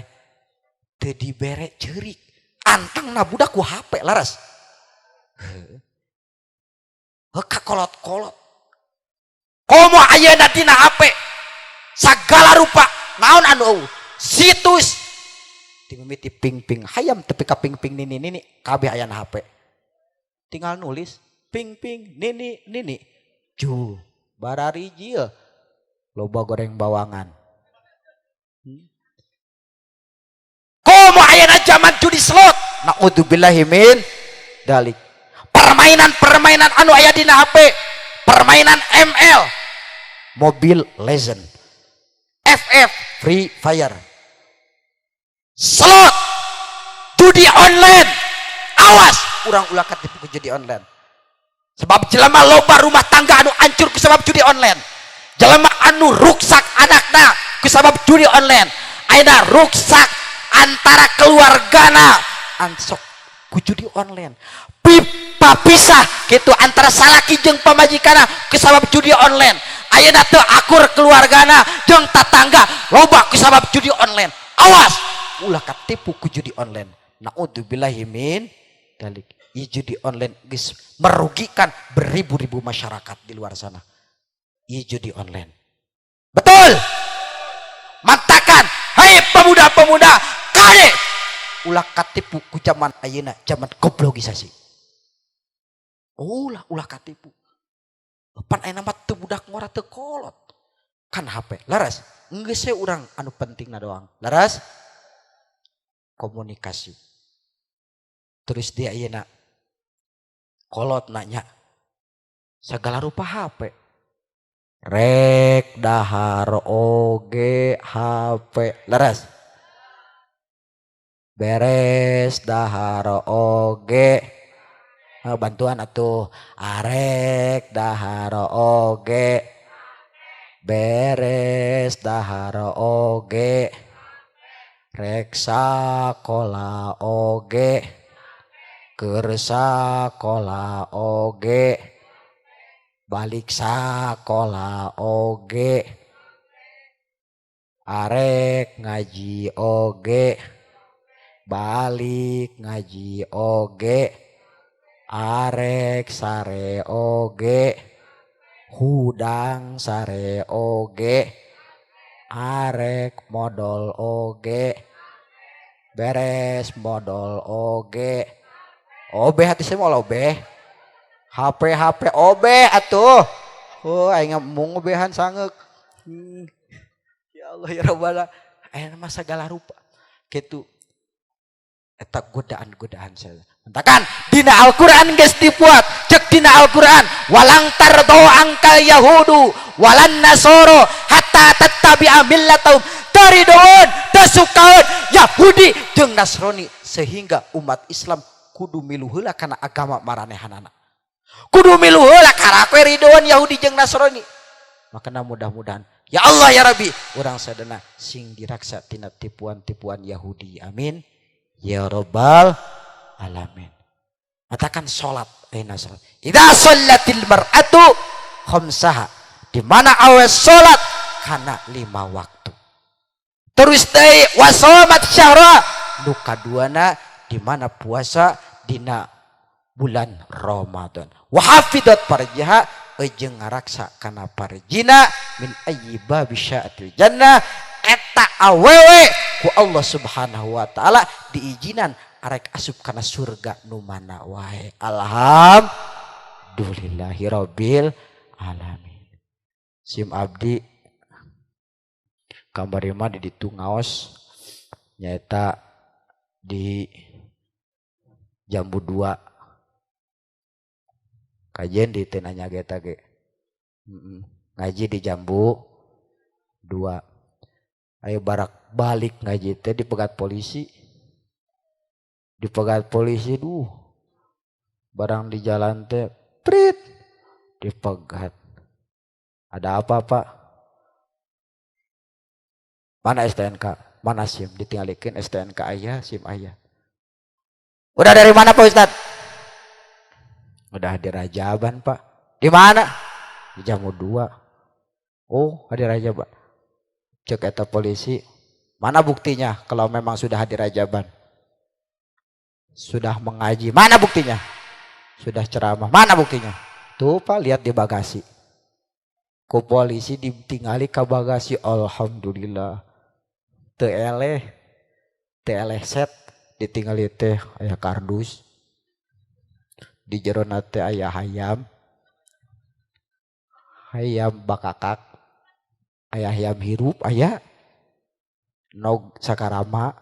teu dibere ceurik. Antangna budak ku HP laras. Heuh kakolot-kolot. Komo ayeuna dina HP sagala rupa naon anu eueuh. Situs ti mimiti ping-ping hayam tepi ka ping-ping nini nini kabeh aya na HP. Tinggal nulis ping-ping nini nini. Ju barari jieu loba goreng bawangan. Komo ayeuna zaman judi slot. Naudzubillahi min dalik. Permainan-permainan anu aya dina HP, permainan ML, Mobile Legend, FF, Free Fire, slot, judi online. Awas, urang ulah katipu ku judi online. Sebab jelema loba rumah tangga anu hancur kusabab judi online. Jelema anu ruksak anakna kusabab judi online. Ayeuna ruksak antara keluargana ansok ku judi online. Pipa pisah gitu antara salaki jeung pamajikanna kusabab judi online. Ayeuna teu akur keluargana jeung tatangga loba kusabab judi online. Awas, ulah katipu ku judi online. Naudzubillahi min dalik. Ieu judi online geus merugikan beribu-ribu masyarakat di luar sana. Ieu judi online. Betul. Mantakan, hai pemuda-pemuda, kade ulah katipu ku zaman ayeuna, zaman goblogisasi. Ulah ulah katipu. Pan ayeuna mah teu budak ngora teu kolot. Kan HP, laras. Geus we urang anu pentingna doang. Laras. Komunikasi. Terus dia ayeuna kolot nanya segala rupa HP. Rek dahar oge HP, leres. Beres dahar oge. Oh, bantuan atuh. Arek dahar oge. Beres dahar oge. Rek sakola oge. Keur sakola oge. Balik sakola oge. Arek ngaji oge. Balik ngaji oge. Arek sare oge. Hudang sare oge. Arek modol oge. Beres modol oge. Obe hati saya mau obe. HP HP obe atuh. Oh, aing mung obehan sangeuk. Ya Allah ya Rabbana. Aya mah segala rupa. Kitu. Eta godaan-godaan saya. Mentakan dina Al-Qur'an geus dibuat. Cek dina Al-Qur'an, walang tardo angkal yahudu walan nasoro hatta tattabi'a millatahum. Taridoon teu Yahudi jeung Nasrani sehingga umat Islam kudu milu heula kana agama maranehanana. Kudu milu heula karakwe ridoan Yahudi jeung Nasrani. Makana mudah-mudahan ya Allah ya Rabbi urang sadana sing diraksa tina tipuan-tipuan Yahudi. Amin. Ya Rabbal alamin. Katakan salat, ayeuna salat. Idza shallatil mar'atu khamsaha. Di mana awe salat kana 5 waktu. Terus deui wasomat syahra. Nu kaduana di mana puasa dina bulan Ramadan. Wa hafidhat farjaha jeung ngaraksa kana parjina min ayyi babi sya'atil jannah. Eta awewe ku Allah Subhanahu wa taala diizinan arek asup kana surga nu mana wae. Alhamdulillahi rabbil alamin. Sim abdi kamari mah di ditu ngaos Nyaeta di Jambu 2. Kajian di teu nanya ge eta ge. Ngaji di Jambu 2. Ayo barak balik ngaji teh dipegat polisi. Dipegat polisi duh. Barang di jalan teh prit dipegat. Ada apa, Pak? Mana STNK? Mana SIM? Ditinggalikeun STNK aya, SIM aya. Udah dari mana Pak Ustad? Udah di Rajaban, Pak. Di mana? Di Jambu 2. Oh, di Rajaban. Cek eta polisi, mana buktinya kalau memang sudah hadir Rajaban? Sudah mengaji, mana buktinya? Sudah ceramah, mana buktinya? Tuh Pak, lihat di bagasi. Ku polisi ditinggali ka bagasi, alhamdulillah. Teu eleh set ditinggali teh aya kardus. Di jerona teh aya hayam. Hayam bakakak. Aya hayam hirup aya. Nog sakarama.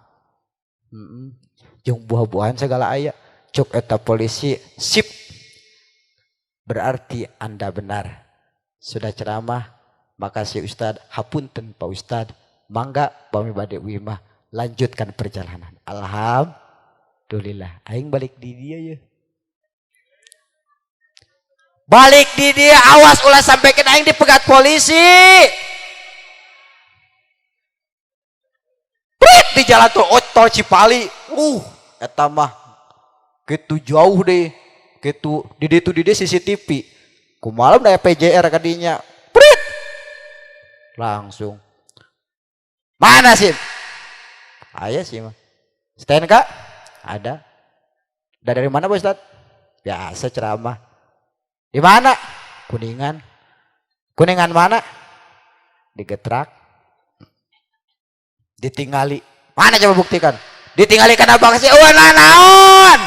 Jeung buah-buahan segala aya. Cuk eta polisi sip. Berarti Anda benar. Sudah ceramah, makasih Ustad, hapunten Pak Ustad, mangga pami bade wimah, lanjutkan perjalanan. Alhamdulillah, aing balik di dia ya. Balik di dia, awas ulah sampaikan aing dipegat polisi. Prit di jalan tol, oh, tol Cipali. Eta mah gitu jauh deh. Gitu di ditu di CCTV. Ku malam da PJR kadinya. Prit. Langsung. Mana sih? Aya sih mah. STNK? Ada. Dari mana Pak Ustad? Biasa ceramah. Di mana? Kuningan. Kuningan mana? Digetrak. Ditinggali. Mana coba buktikan? Ditinggali kana bagasi. Eueuh naon?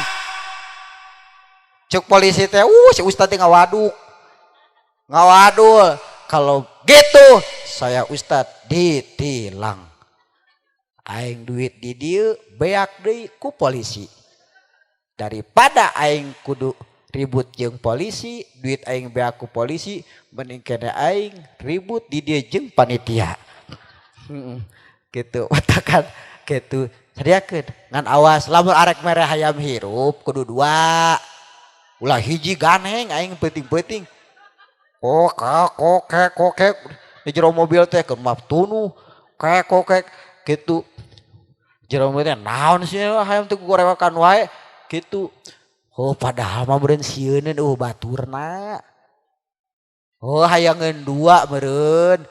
Cuk polisi teh, si Ustad teh ngawaduk. Ngawadul. Kalau gitu saya Ustad ditilang. Aing duit di dieu beak deui ku polisi. Daripada aing kudu ribut jeung polisi, duit aing beak ku polisi, mending kene aing ribut di dieu jeung panitia. Gitu, watakan gitu. Sadiakeun ngan awas lamun arek mere hayam hirup kudu dua. Ulah hiji ganeng aing peuting-peuting. Kokek kokek di jero mobil teh keur mah tunuh kek kokek gitu. Jero mobil teh naon sih hayam teh gorewakan wae gitu. Oh padahal mah meureun sieuneun baturna. Oh hayangeun dua meureun.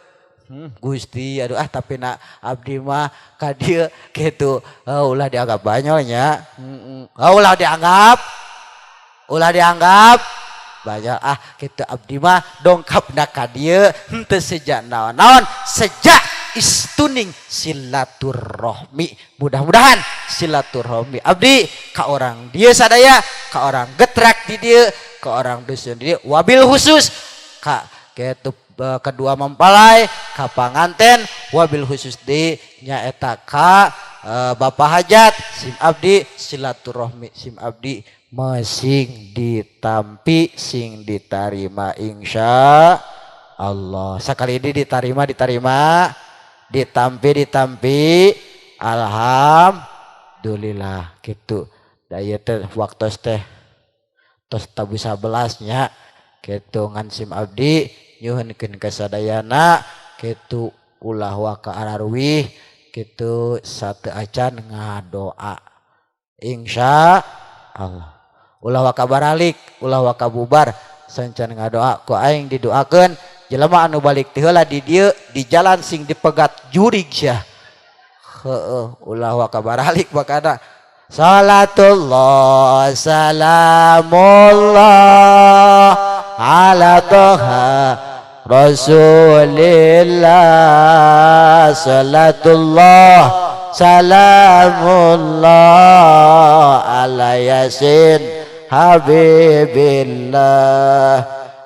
Gusti aduh ah tapi nak abdi mah ka dieu gitu. Oh, ulah dianggap banyol nya. Oh, ulah dianggap. Ulah dianggap banyak ah gitu abdi mah dongkapna ka dieu henteu sejak naon-naon sejak istuning silaturahmi. Mudah-mudahan silaturahmi abdi ka orang dieu sadaya, ka orang Getrak di dieu, ka orang dusun di dieu, wabil khusus ka kitu kedua mempelai, ka panganten, wabil khusus di nyaeta ka Bapak Hajat sim abdi silaturahmi sim abdi mesing ditampi sing ditarima insya Allah. Sekali ini ditarima ditarima, ditampi ditampi, alhamdulillah gitu. Da ieu teh waktos teh tos tabu 11 nya kitu ngan sim abdi nyuhunkeun kasadayana kitu ulah waka ararwih kitu satu acan ngadoa insya Allah. Ulah waka baralik, ulah waka bubar sancan ngadoa ku aing didoakeun jelema anu balik teh heula di dieu di jalan sing dipegat jurig sia. Heueuh ulah waka baralik bakana. Salatullah salamullah ala toha Rasulillah. Salatullah salamullah ala yasin habibillah,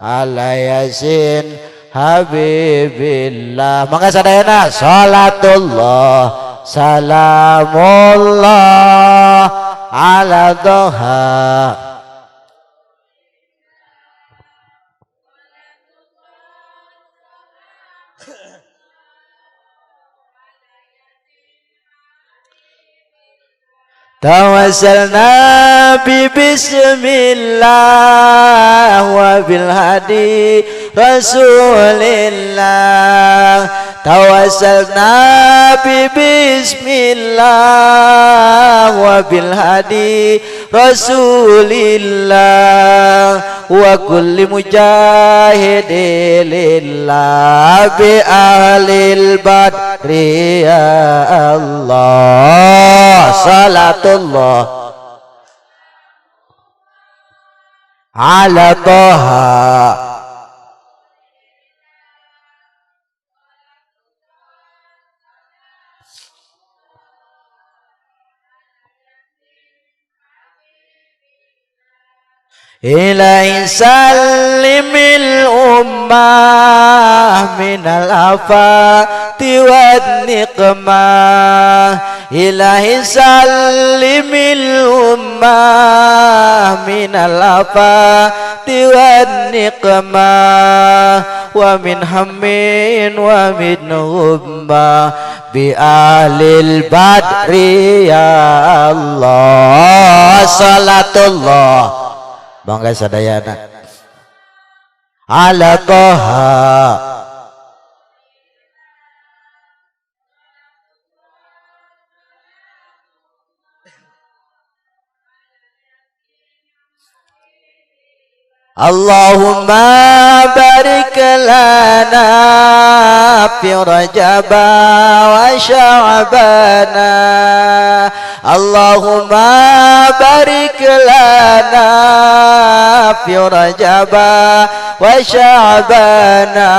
ala yasin habibillah. Mangga sadayana salatullah Salamullah ala Toha. Tawassalna bi bismillah wa bil hadi Rasulillah. Tawassalna bi bismillah wa bil hadi Rasulillah wa kulli mujahidin lillah bi ahlil badri ya Allah. Salatullah ala Toha. Ilahi salimil ummah minal afati wan niqmah. Ilahi salimil ummah minal afati wan niqmah wa min hammin wa min ghummah bi ahlil badri ya Allah. Salatullah bangga sadayana ala Toha. Allahumma barik lana fi Rajab wa Sya'bana. Allahumma barik lana fi Rajab wa Sya'bana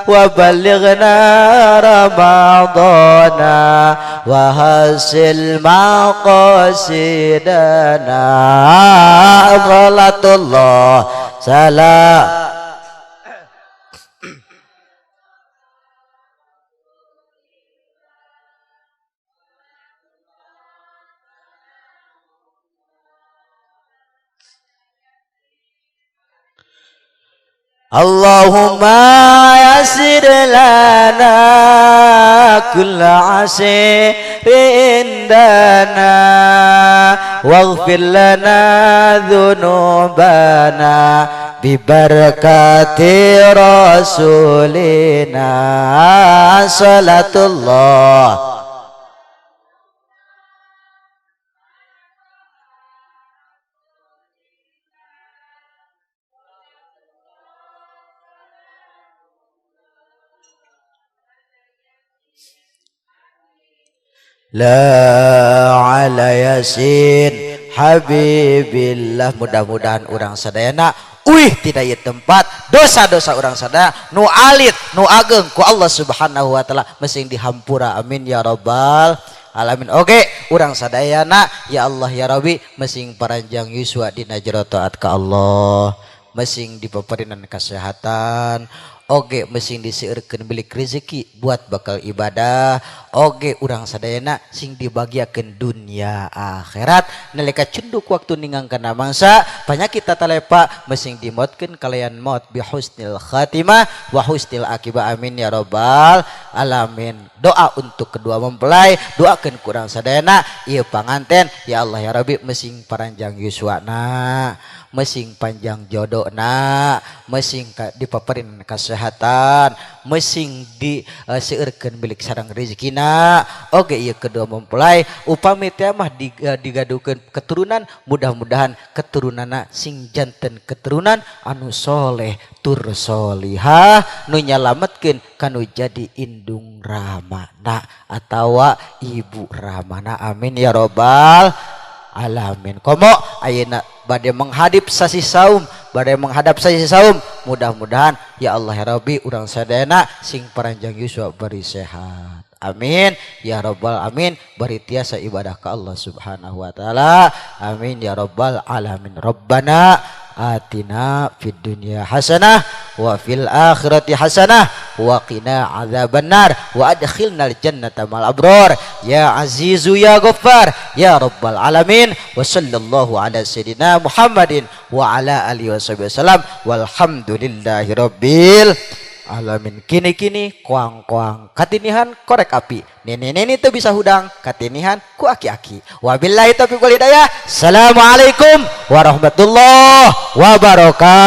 wa balighna Ramadana wa hasil maqasidana. Salatullah salam. Allahumma yassir lana kulla asirin indana waghfir lana dzunubana bibarakati rasulina. Salatullah la ala yasin habibillah. Mudah-mudahan urang sadayana uih tidak ieu tempat dosa-dosa urang sadaya nu alit nu ageng ku Allah Subhanahu wa taala mesing dihampura, amin ya rabbal alamin. Oke, urang sadayana ya Allah ya Rabbi mesing paranjang yuswa dina jero taat ka Allah, mesing dipaparinan kesehatan. Oge mesing diseueurkeun milik rezeki buat bakal ibadah. Oge urang sadayana sing dibagiakeun dunia akhirat. Nalika cunduk waktu ningangkeun mangsa penyakit tatalepa mesing dimotkeun kalayan maut bi husnil khatimah wa husnil akibah, amin ya rabbal alamin. Doa untuk kedua mempelai, doakeun ku urang sadayana ieu panganten ya Allah ya Rabbi mesing paranjang yuswana, mesing panjang jodohna, mesing dipaparin kesehatan, mesing di seueurkeun milik sareng rezekina. Oge ieu kedua mempelai upami teh mah digadukeun keturunan, mudah-mudahan keturunanna sing janten keturunan anu soleh tur solihah nu nyalametkeun kanu jadi indung ramana atawa ibu ramana, amin ya robbal alamin. Komo ayeuna bade menghadap sasi saum, bade menghadap sasi saum, mudah-mudahan ya Allah ya Rabbi urang sadayana sing paranjang yuswa bari sehat, amin ya rabbal amin, bari tiasa ibadah ka Allah Subhanahu wa taala, amin ya rabbal alamin. Rabbana atina fid dunya hasanah wa fil akhirati hasanah Wa qina adzabannar wa adkhilnal jannata mal abror ya azizu ya ghaffar ya rabbal alamin. Wa sallallahu ala sayyidina Muhammadin wa ala alihi wasallam walhamdulillahi rabbil alamin. Kini-kini koang-koang katinihan korek api, nini-nini teu bisa hudang katinihan ku aki-aki. Wabillahi taufiq wal hidayah. Assalamualaikum warahmatullahi wabarakatuh.